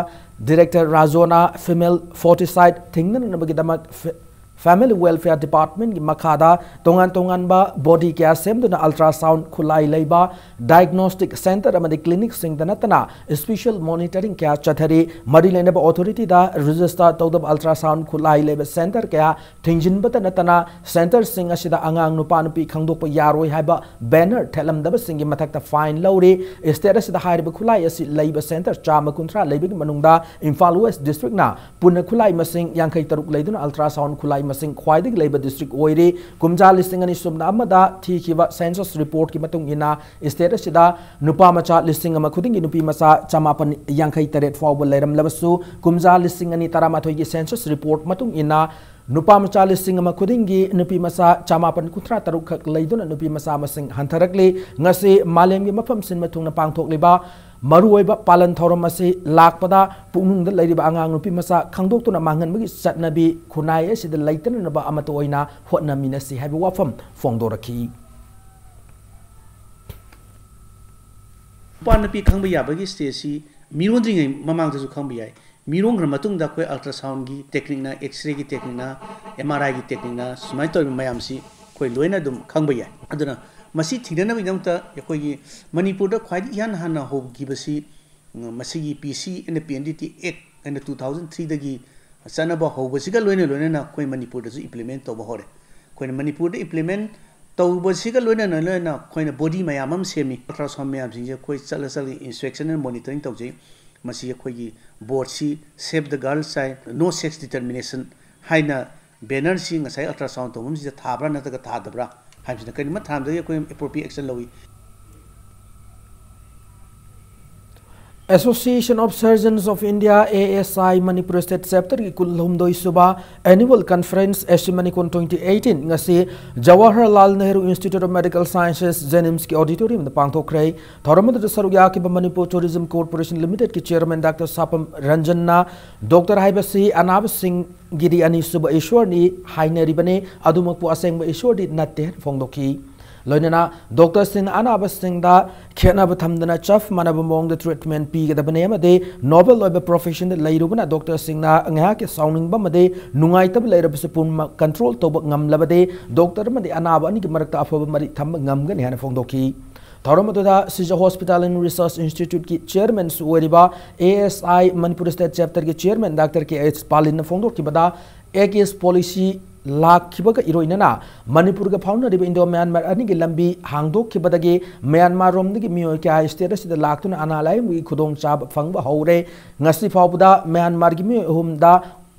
Director ꯔꯥꯖꯣꯅ female foeticide ꯊꯤꯡꯅꯅꯕꯒꯤꯗꯃꯛ ꯐꯦ-, Family Welfare Department ꯀꯤ ꯃꯈꯥꯗ ꯇꯣꯉꯥꯟ ꯇꯣꯉꯥꯟꯕ body ꯀꯌꯥ ꯁꯦꯝꯗꯨꯅ ultrasound ꯈꯨꯠꯂꯥꯏ ꯂꯩꯕ diagnostic center ꯑꯃꯗꯤ clinic ꯁꯤꯡꯗ ꯅꯠꯇꯅ special monitoring ꯀꯌꯥ ꯆꯠꯊꯔꯤ꯫ ꯃꯔꯤ ꯂꯩꯅꯕ authority ꯗ register ꯇꯧꯗꯕ ultrasound ꯈꯨꯠꯂꯥꯏ ꯂꯩꯕ center ꯀꯌꯥ ꯊꯤꯡꯖꯤꯟꯕꯇ ꯅꯠꯇꯅ, center ꯁꯤꯡ ꯑꯁꯤꯗ ꯑꯉꯥꯡ ꯅꯨꯄꯥ ꯅꯨꯄꯤ ꯈꯪꯗꯣꯛꯄ ꯌꯥꯔꯣꯏ ꯍꯥꯏꯕ banner ꯊꯦꯠꯂꯝꯗꯕꯁꯤꯡꯒꯤ ꯃꯊꯛꯇ fine ꯂꯧꯔꯤ꯫ State ꯑꯁꯤꯗ ꯍꯥꯏꯔꯤꯕ ꯈꯨꯠꯂꯥꯏ ꯑꯁꯤ ꯂꯩꯕ center ꯆꯥꯝꯃ ꯀꯨꯟꯊ꯭ꯔꯥ ꯂꯩꯕꯒꯤ ꯃꯅꯨꯡꯗ ꯏꯝꯐꯥꯜ West District ꯅ ꯄꯨꯟꯅ ꯈꯨꯠꯂꯥꯏ ꯃꯁꯤꯡ ꯌꯥꯡꯈꯩ ꯇꯔꯨꯛ ꯂꯩꯗꯨꯅ ultrasound ꯈꯨꯠꯂꯥꯏ ꯃꯁꯤꯡ ꯈ꯭ꯋꯥꯏꯗꯒꯤ ꯂꯩꯕ district ꯑꯣꯏꯔꯤ꯫ ꯀꯨꯝꯖꯥ ꯂꯤꯁꯤꯡ ꯑꯅꯤ ꯁꯨꯞꯅ ꯑꯃꯗ ꯊꯤꯈꯤꯕ census report ꯀꯤ ꯃꯇꯨꯡ ꯏꯟꯅ, state ꯑꯁꯤꯗ ꯅꯨꯄꯥ ꯃꯆꯥ ꯂꯤꯁꯤꯡ ꯑꯃ ꯈꯨꯗꯤꯡꯒꯤ ꯅꯨꯄꯤ ꯃꯆꯥ ꯆꯃꯥꯄꯟ ꯌꯥꯡꯈꯩ ꯇꯔꯦꯠ ꯐꯥꯎꯕ ꯂꯩꯔꯝꯂꯕꯁꯨ, ꯀꯨꯝꯖꯥ ꯂꯤꯁꯤꯡ ꯑꯅꯤ ꯇꯔꯥꯃꯥꯊꯣꯏꯒꯤ census report ꯃꯇꯨꯡ ꯏꯟꯅ, ꯅꯨꯄꯥ ꯃꯆꯥ ꯂꯤꯁꯤꯡ ꯑꯃ ꯈꯨꯗꯤꯡꯒꯤ ꯅꯨꯄꯤ ꯃꯆꯥ ꯆꯃꯥꯄꯟ ꯀꯨꯟꯊ꯭ꯔꯥ ꯇꯔꯨꯛ ꯈꯛ ꯂꯩꯗꯨꯅ ꯅꯨꯄꯤ ꯃꯆꯥ ꯃꯁꯤꯡ ꯍꯟꯊꯔꯛꯂꯤ꯫ ꯉꯁꯤ ꯃꯥꯂꯦꯝꯒꯤ ꯃꯐꯝ ꯁꯤꯟꯕ ꯊꯨꯡꯅ ꯄꯥꯡꯊꯣꯛꯂꯤꯕ ꯃꯔꯨꯑꯣꯏꯕ ꯄꯥꯂꯟ ꯊꯧꯔꯝ ꯑꯁꯤ ꯂꯥꯛꯄꯗ ꯄꯨꯛꯅꯨꯡꯗ ꯂꯩꯔꯤꯕ ꯑꯉꯥꯡ ꯅꯨꯄꯤ ꯃꯆꯥ ꯈꯪꯗꯣꯛꯇꯨꯅ ꯃꯥꯡꯍꯟꯕꯒꯤ ꯆꯠꯅꯕꯤ ꯈꯨꯟꯅꯥꯏ ꯑꯁꯤꯗ ꯂꯩꯇꯅꯅꯕ ꯑꯃꯠꯇ ꯑꯣꯏꯅ ꯍꯣꯠꯅꯃꯤꯟꯅꯁꯤ ꯍꯥꯏꯕ ꯋꯥꯐꯝ ꯐꯣꯡꯗꯣꯔꯛꯈꯤ꯫ ꯅꯨꯄꯥ ꯅꯨꯄꯤ ꯈꯪꯕ ꯌꯥꯕꯒꯤ stage ꯁꯤ ꯃꯤꯔꯣꯟꯗ꯭ꯔꯤꯉꯩ ꯃꯃꯥꯡꯗꯁꯨ ꯈꯪꯕ ꯌꯥꯏ꯫ ꯃꯤꯔꯣꯟꯈ꯭ꯔ ꯃꯇꯨꯡꯗ ꯑꯩꯈꯣꯏ ultrasound ꯒꯤ technique ꯅ, X-ray ꯒꯤ technique ꯅ, M R I ꯒꯤ technique ꯅ ꯁꯨꯃꯥꯏꯅ ꯇꯧꯔꯤꯕ ꯃꯌꯥꯝꯁꯤ ꯑꯩꯈꯣꯏ ꯂꯣꯏꯅ ꯑꯗꯨꯝ ꯈꯪꯕ ꯌꯥꯏ꯫ ꯑꯗꯨꯅ ꯃꯁꯤ ꯊꯤꯡꯅꯅꯕꯒꯤꯗꯃꯛꯇ ꯑꯩꯈꯣꯏꯒꯤ ꯃꯅꯤꯄꯨꯔꯗ ꯈ꯭ꯋꯥꯏꯗꯒꯤ ꯏꯍꯥꯟ ꯍꯥꯟꯅ ꯍꯧꯈꯤꯕꯁꯤ, ꯎꯝ, ꯃꯁꯤꯒꯤ P C and P N D T Act ꯍꯥꯏꯅ two thousand three ꯗꯒꯤ ꯆꯠꯅꯕ ꯍꯧꯕꯁꯤꯒ ꯂꯣꯏꯅ ꯂꯣꯏꯅꯅ ꯑꯩꯈꯣꯏ ꯃꯅꯤꯄꯨꯔꯗꯁꯨ implement ꯇꯧꯕ ꯍꯧꯔꯦ꯫ ꯑꯩꯈꯣꯏꯅ ꯃꯅꯤꯄꯨꯔꯗ implement ꯇꯧꯕꯁꯤꯒ ꯂꯣꯏꯅꯅ ꯂꯣꯏꯅꯅ ꯑꯩꯈꯣꯏꯅ body ꯃꯌꯥꯝ ꯑꯃ ꯁꯦꯝꯃꯤ꯫ Ultrasound ꯃꯌꯥꯝꯁꯤꯡꯁꯦ ꯑꯩꯈꯣꯏ ꯆꯠꯂ ꯆꯠꯂꯒ inspection and monitoring ꯇꯧꯖꯩ꯫ ꯃꯁꯤ ꯑꯩꯈꯣꯏꯒꯤ board ꯁꯤ Save the Girl Child, No Sex Discrimination ꯍꯥꯏꯅ banner ꯁꯤ ꯉꯁꯥꯏ ultrasound ꯇꯧꯐꯝꯁꯤꯗ ꯊꯥꯕ꯭ꯔꯥ ꯅꯠꯇ꯭ꯔꯒ ꯊꯥꯗꯕ꯭ꯔꯥ ꯍꯥꯏꯕꯁꯤꯅ ꯀꯔꯤꯒꯨꯝꯕ ꯊꯥꯔꯝꯗ꯭ꯔꯒꯗꯤ ꯑꯩꯈꯣꯏ appropriate action ꯂꯧꯏ꯫ Association of Surgeons of India, A S I, Manipur state chapter ꯒꯤ ꯀꯨꯟꯍꯨꯝꯗꯣꯏ ꯁꯨꯕ annual conference, ASHIMANICON twenty eighteen, ꯉꯁꯤ Jawaharlal Nehru Institute of Medical Sciences, JNIMS ꯀꯤ auditorium ꯗ ꯄꯥꯡꯊꯣꯛꯈ꯭ꯔꯦ꯫ ꯊꯧꯔꯝ ꯑꯗꯨꯗ ꯁꯔꯨꯛ ꯌꯥꯈꯤꯕ Manipur Tourism Corporation Limited ꯀꯤ chairman Doctor ꯁꯥꯄꯝ ꯔꯟꯖꯟꯅ, "Doctor ꯍꯥꯏꯕꯁꯤ ꯑꯅꯥꯕꯁꯤꯡꯒꯤꯗꯤ ꯑꯅꯤꯁꯨꯕ ꯏꯁꯣꯔꯅꯤ ꯍꯥꯏꯅꯔꯤꯕꯅꯤ, ꯑꯗꯨꯃꯛꯄꯨ ꯑꯁꯦꯡꯕ ꯏꯁꯣꯔꯗꯤ ꯅꯠꯇꯦ" ꯍꯥꯏꯅ ꯐꯣꯡꯗꯣꯛꯈꯤ꯫ ꯂꯣꯏꯅꯅ ꯗꯣꯛꯇꯔꯁꯤꯡꯅ ꯑꯅꯥꯕꯁꯤꯡꯗ ꯈꯦꯠꯅꯕ ꯊꯝꯗꯅ ꯆꯞ ꯃꯥꯟꯅꯕ ꯃꯑꯣꯡꯗ ꯇ꯭ꯔꯤꯠꯃꯦꯟ ꯄꯤꯒꯗꯕꯅꯤ ꯑꯃꯗꯤ ꯅꯣꯕꯦꯜ ꯑꯣꯏꯕ ꯄ꯭ꯔꯣꯐꯦꯁꯟꯗ ꯂꯩꯔꯨꯕꯅ ꯗꯣꯛꯇꯔꯁꯤꯡꯅ ꯉꯥꯏꯍꯥꯛꯀꯤ ꯁꯥꯎꯅꯤꯡꯕ ꯑꯃꯗꯤ ꯅꯨꯡꯉꯥꯏꯇꯕ ꯂꯩꯔꯕꯁꯨ ꯄꯨꯝꯅꯃꯛ ꯀꯟꯇ꯭ꯔꯣꯜ ꯇꯧꯕ ꯉꯝꯂꯕꯗꯤ ꯗꯣꯛꯇꯔ ꯑꯃꯗꯤ ꯑꯅꯥꯕ ꯑꯅꯤꯒꯤ ꯃꯔꯛꯇ ꯑꯐꯕ ꯃꯔꯤ ꯊꯝꯕ ꯉꯝꯒꯅꯤ ꯍꯥꯏꯅ ꯐꯣꯡꯗꯣꯛꯈꯤ꯫ ꯊꯧꯔꯝ ꯑꯗꯨꯗ ꯁꯤꯖ ꯍꯣꯁꯄꯤꯇꯥꯜ ꯑꯦꯟ ꯔꯤꯁꯔꯁ ꯏꯟꯁꯇꯤꯇ꯭ꯌꯨꯠꯀꯤ ꯆꯤꯌꯔꯃꯦꯟꯁꯨ ꯑꯣꯏꯔꯤꯕ A S I Manipur state ꯆꯦꯞꯇꯔꯒꯤ ꯆꯤꯌꯔꯃꯦꯟ ꯗꯥꯛꯇꯔ ꯀꯦ ꯑꯩꯆ ꯄꯥꯂꯤꯟꯅ ꯐꯣꯡꯗꯣꯛꯈꯤꯕꯗ, ꯑꯦꯛ ꯏꯁ ꯄꯣꯂꯤꯁꯤ ꯂꯥꯛꯈꯤꯕꯒ ꯏꯔꯣꯏꯅꯅ ꯃꯅꯤꯄꯨꯔꯒ ꯐꯥꯎꯅꯔꯤꯕ ꯏꯟꯗꯣ ꯃ꯭ꯌꯥꯟꯃꯥꯔ ꯑꯅꯤꯒꯤ ꯂꯝꯕꯤ ꯍꯥꯡꯗꯣꯛꯈꯤꯕꯗꯒꯤ ꯃ꯭ꯌꯥꯟꯃꯥꯔꯔꯣꯝꯗꯒꯤ ꯃꯤꯑꯣꯏ ꯀꯌꯥ ꯁ꯭ꯇꯦꯠ ꯑꯁꯤꯗ ꯂꯥꯛꯇꯨꯅ ꯑꯅꯥ ꯂꯥꯌꯦꯡꯕꯒꯤ ꯈꯨꯗꯣꯡꯆꯥꯕ ꯐꯪꯕ ꯍꯧꯔꯦ꯫ ꯉꯁꯤ ꯐꯥꯎꯕꯗ ꯃ꯭ꯌꯥꯟꯃꯥꯔꯒꯤ ꯃꯤꯑꯣꯏ ꯑꯍꯨꯝꯗ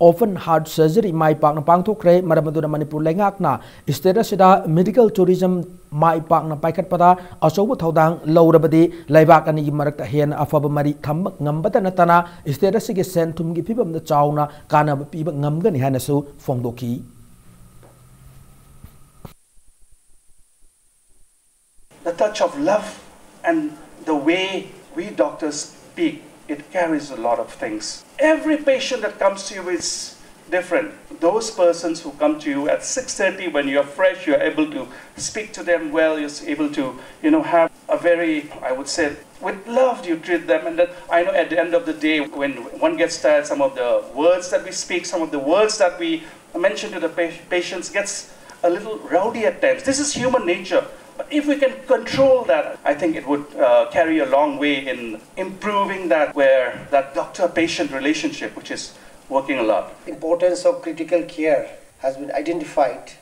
ꯑꯣꯄꯟ ꯍꯥꯔꯠ ꯁꯔꯖꯔꯤ ꯃꯥꯏ ꯄꯥꯛꯅ ꯄꯥꯡꯊꯣꯛꯈ꯭ꯔꯦ꯫ ꯃꯔꯝ ꯑꯗꯨꯅ ꯃꯅꯤꯄꯨꯔ ꯂꯩꯉꯥꯛꯅ ꯁ꯭ꯇꯦꯠ ꯑꯁꯤꯗ ꯃꯦꯗꯤꯀꯦꯜ ꯇꯨꯔꯤꯖꯝ ꯃꯥꯏ ꯄꯥꯛꯅ ꯄꯥꯏꯈꯠꯄꯗ ꯑꯆꯧꯕ ꯊꯧꯗꯥꯡ ꯂꯧꯔꯕꯗꯤ ꯂꯩꯕꯥꯛ ꯑꯅꯤꯒꯤ ꯃꯔꯛꯇ ꯍꯦꯟꯅ ꯑꯐꯕ ꯃꯔꯤ ꯊꯝꯕ ꯉꯝꯕꯇ ꯅꯠꯇꯅ ꯁ꯭ꯇꯦꯠ ꯑꯁꯤꯒꯤ ꯁꯦꯟ ꯊꯨꯝꯒꯤ ꯐꯤꯕꯝꯗ ꯆꯥꯎꯅ ꯀꯥꯟꯅꯕ ꯄꯤꯕ ꯉꯝꯒꯅꯤ ꯍꯥꯏꯅꯁꯨ ꯐꯣꯡꯗꯣꯛꯈꯤ꯫ The touch of love and the way we doctors speak, it carries a lot of things. Every patient that comes to you is different. Those persons who come to you at six thirty when you're fresh, you're able to speak to them well, you're able to, you know, have a very, I would say, with love you treat them. And then I know at the end of the day, when one gets tired, some of the words that we speak, some of the words that we mention to the pa- patients gets a little rowdy at times. This is human nature. But if we can control that, I think it would uh, carry a long way in improving that, where that doctor-patient relationship, which is working a lot. Importance of critical care has been identified,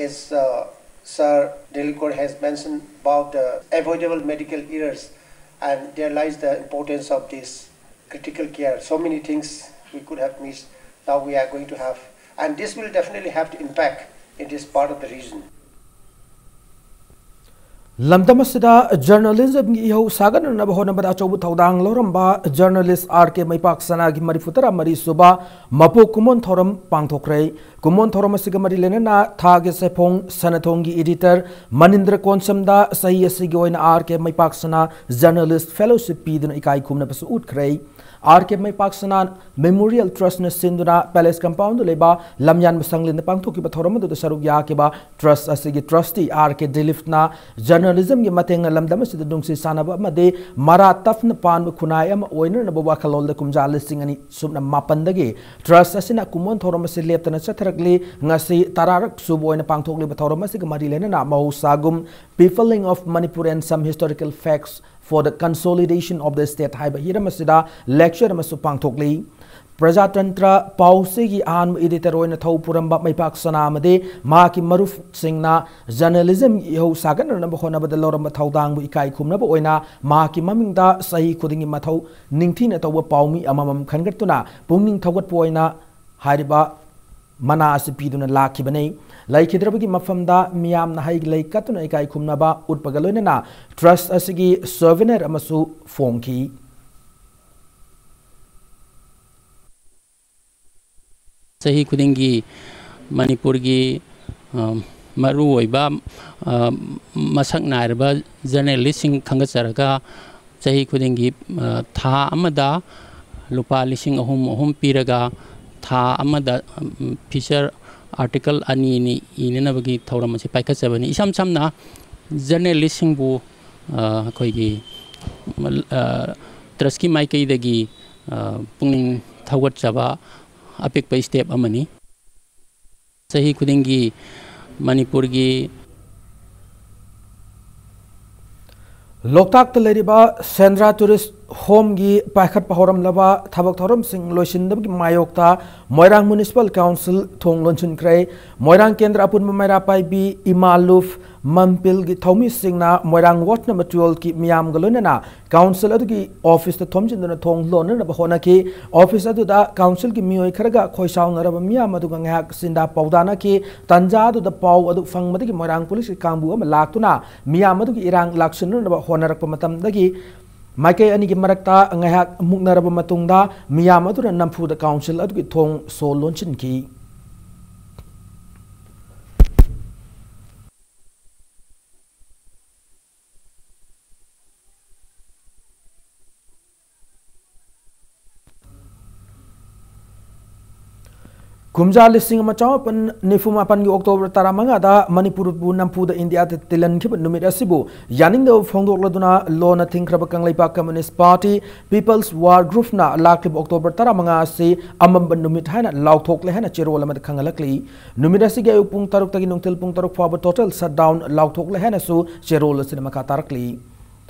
as uh, Sir Delikor has mentioned about the avoidable medical errors, and there lies the importance of this critical care. So many things we could have missed, now we are going to have, and this will definitely have to impact in this part of the region. ꯂꯝꯗꯝ ꯑꯁꯤꯗ ꯖꯔꯅꯦꯂꯤꯖꯝꯒꯤ ꯏꯍꯧ ꯁꯥꯒꯠꯅꯅꯕ ꯍꯣꯠꯅꯕꯗ ꯑꯆꯧꯕ ꯊꯧꯗꯥꯡ ꯂꯧꯔꯝꯕ journalist R ꯀꯦ ꯃꯩꯄꯥꯛꯁꯅꯥꯒꯤ ꯃꯔꯤꯐꯨ ꯇꯔꯥ ꯃꯔꯤ ꯁꯨꯕ ꯃꯄꯣꯛ ꯀꯨꯝꯑꯣꯟ ꯊꯧꯔꯝ ꯄꯥꯡꯊꯣꯛꯈ꯭ꯔꯦ꯫ ꯀꯨꯝꯑꯣꯟ ꯊꯧꯔꯝ ꯑꯁꯤꯒ ꯃꯔꯤ ꯂꯩꯅꯅ ꯊꯥꯒꯤ ꯁꯦꯐꯣꯡ ꯁꯅꯥꯊꯣꯡꯒꯤ ꯏꯗꯤꯇꯔ ꯃꯅꯤꯟꯗ꯭ꯔ ꯀꯣꯟꯁꯝꯗ ꯆꯍꯤ ꯑꯁꯤꯒꯤ ꯑꯣꯏꯅ ꯑꯥꯔ ꯀꯦ ꯃꯩꯄꯥꯛꯁꯅꯥ ꯖꯔꯅꯦꯂꯤꯁ ꯐꯦꯂꯣꯁꯤꯞ ꯄꯤꯗꯨꯅ ꯏꯀꯥꯏ ꯈꯨꯝꯅꯕꯁꯨ ꯎꯠꯈ꯭ꯔꯦ꯫ ꯑꯥꯔ ꯀꯦ ꯃꯩꯄꯥꯛ ꯁꯅꯥ ꯃꯦꯃꯣꯔꯤꯌꯦꯜ ꯇ꯭ꯔꯁꯅ ꯁꯤꯟꯗꯨꯅ ꯄꯦꯂꯦꯁ ꯀꯝꯄꯥꯎꯟꯗ ꯂꯩꯕ ꯂꯝꯌꯥꯟꯕ ꯁꯪꯂꯦꯟꯗ ꯄꯥꯡꯊꯣꯛꯈꯤꯕ ꯊꯧꯔꯝ ꯑꯗꯨꯗ ꯁꯔꯨꯛ ꯌꯥꯈꯤꯕ ꯇ꯭ꯔꯁ ꯑꯁꯤꯒꯤ ꯇ꯭ꯔꯁꯇꯤ ꯑꯥꯔ ꯀꯦ ꯗꯤꯂꯤꯞꯅ ꯖꯔꯅꯦꯂꯤꯖꯝꯒꯤ ꯃꯇꯦꯡꯅ ꯂꯝꯗꯝ ꯑꯁꯤꯗ ꯅꯨꯡꯁꯤ ꯆꯥꯟꯅꯕ ꯑꯃꯗꯤ ꯃꯔꯥ ꯇꯞꯅ ꯄꯥꯟꯕ ꯈꯨꯟꯅꯥꯏ ꯑꯃ ꯑꯣꯏꯅꯅꯕ ꯋꯥꯈꯜꯂꯣꯟꯗ ꯀꯨꯝꯖꯥ ꯂꯤꯁꯤꯡ ꯑꯅꯤ ꯁꯨꯞꯅ ꯃꯥꯄꯟꯗꯒꯤ ꯇ꯭ꯔꯁ ꯑꯁꯤꯅ ꯀꯨꯝꯑꯣꯟ ꯊꯧꯔꯝ ꯑꯁꯤ ꯂꯦꯞꯇꯅ ꯆꯠꯊꯔꯛꯂꯤ꯫ ꯉꯁꯤ ꯇꯔꯥꯔꯛ ꯁꯨꯕ ꯑꯣꯏꯅ ꯄꯥꯡꯊꯣꯛꯂꯤꯕ ꯊꯧꯔꯝ ꯑꯁꯤꯒ ꯃꯔꯤ ꯂꯩꯅꯅ ꯃꯍꯧꯁꯥꯒꯨꯝ Peopling of Manipur and Some Historical Facts for the Consolidation of the State ꯍꯥꯏꯕ ꯍꯤꯔꯝ ꯑꯁꯤꯗ ꯂꯦꯛꯆꯔ ꯑꯃꯁꯨ ꯄꯥꯡꯊꯣꯛꯂꯤ꯫ ꯄ꯭ꯔꯖꯥꯇꯟꯇ꯭ꯔ ꯄꯥꯎꯆꯦꯒꯤ ꯑꯍꯥꯟꯕ ꯏꯗꯤꯇꯔ ꯑꯣꯏꯅ ꯊꯧ ꯄꯨꯔꯝꯕ ꯃꯩꯄꯥꯛ ꯁꯅꯥ ꯑꯃꯗꯤ ꯃꯍꯥꯛꯀꯤ ꯃꯔꯨꯞꯁꯤꯡꯅ ꯖꯔꯅꯦꯂꯤꯖꯝꯒꯤ ꯏꯍꯧ ꯁꯥꯒꯠꯅꯅꯕ ꯍꯣꯠꯅꯕꯗ ꯂꯧꯔꯝꯕ ꯊꯧꯗꯥꯡꯕꯨ ꯏꯀꯥꯏ ꯈꯨꯝꯅꯕ ꯑꯣꯏꯅ ꯃꯍꯥꯛꯀꯤ ꯃꯃꯤꯡꯗ ꯆꯍꯤ ꯈꯨꯗꯤꯡꯒꯤ ꯃꯊꯧ ꯅꯤꯡꯊꯤꯅ ꯇꯧꯕ ꯄꯥꯎꯃꯤ ꯑꯃꯃꯝ ꯈꯟꯒꯠꯇꯨꯅ ꯄꯨꯛꯅꯤꯡ ꯊꯧꯒꯠꯄ ꯑꯣꯏꯅ ꯍꯥꯏꯔꯤꯕ ꯃꯅꯥ ꯑꯁꯤ ꯄꯤꯗꯨꯅ ꯂꯥꯛꯈꯤꯕꯅꯤ꯫ ꯂꯩꯈꯤꯗ꯭ꯔꯕꯒꯤ ꯃꯐꯝꯗ ꯃꯤꯌꯥꯝꯅ ꯍꯩ ꯂꯩ ꯀꯠꯇꯨꯅ ꯏꯀꯥꯏ ꯈꯨꯝꯅꯕ ꯎꯠꯄꯒ ꯂꯣꯏꯅꯅ ꯇ꯭ꯔꯁ ꯑꯁꯤꯒꯤ ꯁꯣꯚꯦꯅꯔ ꯑꯃꯁꯨ ꯐꯣꯡꯈꯤ꯫ ꯆꯍꯤ ꯈꯨꯗꯤꯡꯒꯤ ꯃꯅꯤꯄꯨꯔꯒꯤ, ꯑ, ꯃꯔꯨꯑꯣꯏꯕ, ꯑ, ꯃꯁꯛ ꯅꯥꯏꯔꯕ ꯖꯔꯅꯦꯂꯤꯁꯁꯤꯡ ꯈꯟꯒꯠꯆꯔꯒ ꯆꯍꯤ ꯈꯨꯗꯤꯡꯒꯤ, ꯑ, ꯊꯥ ꯑꯃꯗ ꯂꯨꯄꯥ ꯂꯤꯁꯤꯡ ꯑꯍꯨꯝ ꯑꯍꯨꯝ ꯄꯤꯔꯒ ꯊꯥ ꯑꯃꯗ, ꯎꯝ, ꯐꯤꯆꯔ ꯑꯥꯔꯇꯤꯀꯜ ꯑꯅꯤ ꯑꯅꯤ ꯏꯅꯅꯕꯒꯤ ꯊꯧꯔꯝ ꯑꯁꯤ ꯄꯥꯏꯈꯠꯆꯕꯅꯤ꯫ ꯏꯁꯝ ꯁꯝꯅ ꯖꯔꯅꯦꯂꯤꯁꯁꯤꯡꯕꯨ, ꯑ, ꯑꯩꯈꯣꯏꯒꯤ, ꯑ, ꯇ꯭ꯔꯁꯀꯤ ꯃꯥꯏꯀꯩꯗꯒꯤ, ꯑ, ꯄꯨꯛꯅꯤꯡ ꯊꯧꯒꯠꯆꯕ ꯑꯄꯤꯛꯄ ꯁ꯭ꯇꯦꯞ ꯑꯃꯅꯤ꯫ ꯆꯍꯤ ꯈꯨꯗꯤꯡꯒꯤ ꯃꯅꯤꯄꯨꯔꯒꯤ ꯂꯣꯛꯇꯥꯛꯇ ꯂꯩꯔꯤꯕ ꯁꯦꯟꯗ꯭ꯔꯥ ꯇꯨꯔꯤꯁ ꯍꯣꯝꯒꯤ ꯄꯥꯏꯈꯠꯄ ꯍꯧꯔꯝꯂꯕ ꯊꯕꯛ ꯊꯧꯔꯝꯁꯤꯡ ꯂꯣꯏꯁꯤꯟꯗꯕꯒꯤ ꯃꯥꯌꯣꯛꯇ ꯃꯣꯏꯔꯥꯡ ꯃ꯭ꯌꯨꯅꯤꯁꯤꯄꯥꯜ ꯀꯥꯎꯟꯁꯤꯜ ꯊꯣꯡ ꯂꯣꯟꯁꯤꯟꯈ꯭ꯔꯦ꯫ ꯃꯣꯏꯔꯥꯡ ꯀꯦꯟꯗ꯭ꯔ ꯑꯄꯨꯟꯕ ꯃꯩꯔꯥ ꯄꯥꯏꯕꯤ ꯏꯃꯥ ꯂꯨꯐ ꯃꯝꯄꯤꯜꯒꯤ ꯊꯧꯃꯤꯁꯤꯡꯅ ꯃꯣꯏꯔꯥꯡ ꯋꯥꯔꯗ ꯅꯝꯕꯔ ꯇꯨꯋꯦꯜꯐꯀꯤ ꯃꯤꯌꯥꯝꯒ ꯂꯣꯏꯅꯅ ꯀꯥꯎꯟꯁꯤꯜ ꯑꯗꯨꯒꯤ ꯑꯣꯐꯤꯁꯇ ꯊꯣꯝꯖꯤꯟꯗꯨꯅ ꯊꯣꯡ ꯂꯣꯟꯅꯅꯕ ꯍꯣꯠꯅꯈꯤ꯫ ꯑꯣꯐꯤꯁ ꯑꯗꯨꯗ ꯀꯥꯎꯟꯁꯤꯜꯒꯤ ꯃꯤꯑꯣꯏ ꯈꯔꯒ ꯈꯣꯏꯁꯥꯎꯅꯔꯕ ꯃꯤꯌꯥꯝ ꯑꯗꯨꯒ ꯉꯥꯏꯍꯥꯛ ꯁꯤꯟꯗꯥ ꯄꯥꯎꯗꯥꯅꯈꯤ꯫ ꯇꯟꯖꯥ ꯑꯗꯨꯗ ꯄꯥꯎ ꯑꯗꯨ ꯐꯪꯕꯗꯒꯤ ꯃꯣꯏꯔꯥꯡ ꯄꯨꯂꯤꯁꯀꯤ ꯀꯥꯡꯕꯨ ꯑꯃ ꯂꯥꯛꯇꯨꯅ ꯃꯤꯌꯥꯝ ꯑꯗꯨꯒꯤ ꯏꯔꯥꯡ ꯂꯥꯛꯁꯤꯟꯅꯅꯕ ꯍꯣꯠꯅꯔꯛꯄ ꯃꯇꯝꯗꯒꯤ ꯃꯥꯏꯀꯩ ꯑꯅꯤꯒꯤ ꯃꯔꯛꯇ ꯉꯥꯏꯍꯥꯛ ꯃꯨꯛꯅꯔꯕ ꯃꯇꯨꯡꯗ ꯃꯤꯌꯥꯝ ꯑꯗꯨꯅ ꯅꯝꯐꯨꯗ ꯀꯥꯎꯟꯁꯤꯜ ꯑꯗꯨꯒꯤ ꯊꯣꯡ ꯁꯣ ꯂꯣꯟꯁꯤꯟꯈꯤ꯫ ꯀꯨꯝꯖꯥ ꯂꯤꯁꯤꯡ ꯑꯃ ꯆꯥꯃꯥꯄꯟ ꯅꯤꯐꯨ ꯃꯥꯄꯟꯒꯤ ꯑꯣꯛꯇꯣꯕꯔ ꯇꯔꯥꯃꯉꯥꯗ ꯃꯅꯤꯄꯨꯔꯕꯨ ꯅꯝꯐꯨꯗ ꯏꯟꯗꯤꯌꯥꯗ ꯇꯤꯜꯍꯟꯈꯤꯕ ꯅꯨꯃꯤꯠ ꯑꯁꯤꯕꯨ ꯌꯥꯅꯤꯡꯗꯕ ꯐꯣꯡꯗꯣꯛꯂꯗꯨꯅ ꯂꯣꯟꯅ ꯊꯤꯡꯈ꯭ꯔꯕ ꯀꯪꯂꯩꯄꯥꯛ ꯀꯝꯃꯨꯅꯤꯁ꯭ꯠ ꯄꯥꯔꯇꯤ ꯄꯤꯄꯜꯁ ꯋꯥꯔ ꯒ꯭ꯔꯨꯞꯅ ꯂꯥꯛꯂꯤꯕ ꯑꯣꯛꯇꯣꯕꯔ ꯇꯔꯥꯃꯉꯥ ꯑꯁꯤ ꯑꯃꯝꯕ ꯅꯨꯃꯤꯠ ꯍꯥꯏꯅ ꯂꯥꯎꯊꯣꯛꯂꯦ ꯍꯥꯏꯅ ꯆꯦꯔꯣꯜ ꯑꯃꯗ ꯈꯪꯍꯜꯂꯛꯂꯤ꯫ ꯅꯨꯃꯤꯠ ꯑꯁꯤꯒꯤ ꯑꯌꯨꯛ ꯄꯨꯡ ꯇꯔꯨꯛꯇꯒꯤ ꯅꯨꯡꯊꯤꯜ ꯄꯨꯡ ꯇꯔꯨꯛ ꯐꯥꯎꯕ ꯇꯣꯇꯦꯜ ꯁꯠꯗꯥꯎꯟ ꯂꯥꯎꯊꯣꯛꯂꯦ ꯍꯥꯏꯅꯁꯨ ꯆꯦꯔꯣꯜ ꯑꯁꯤꯅ ꯃꯈꯥ ꯇꯥꯔꯛꯂꯤ꯫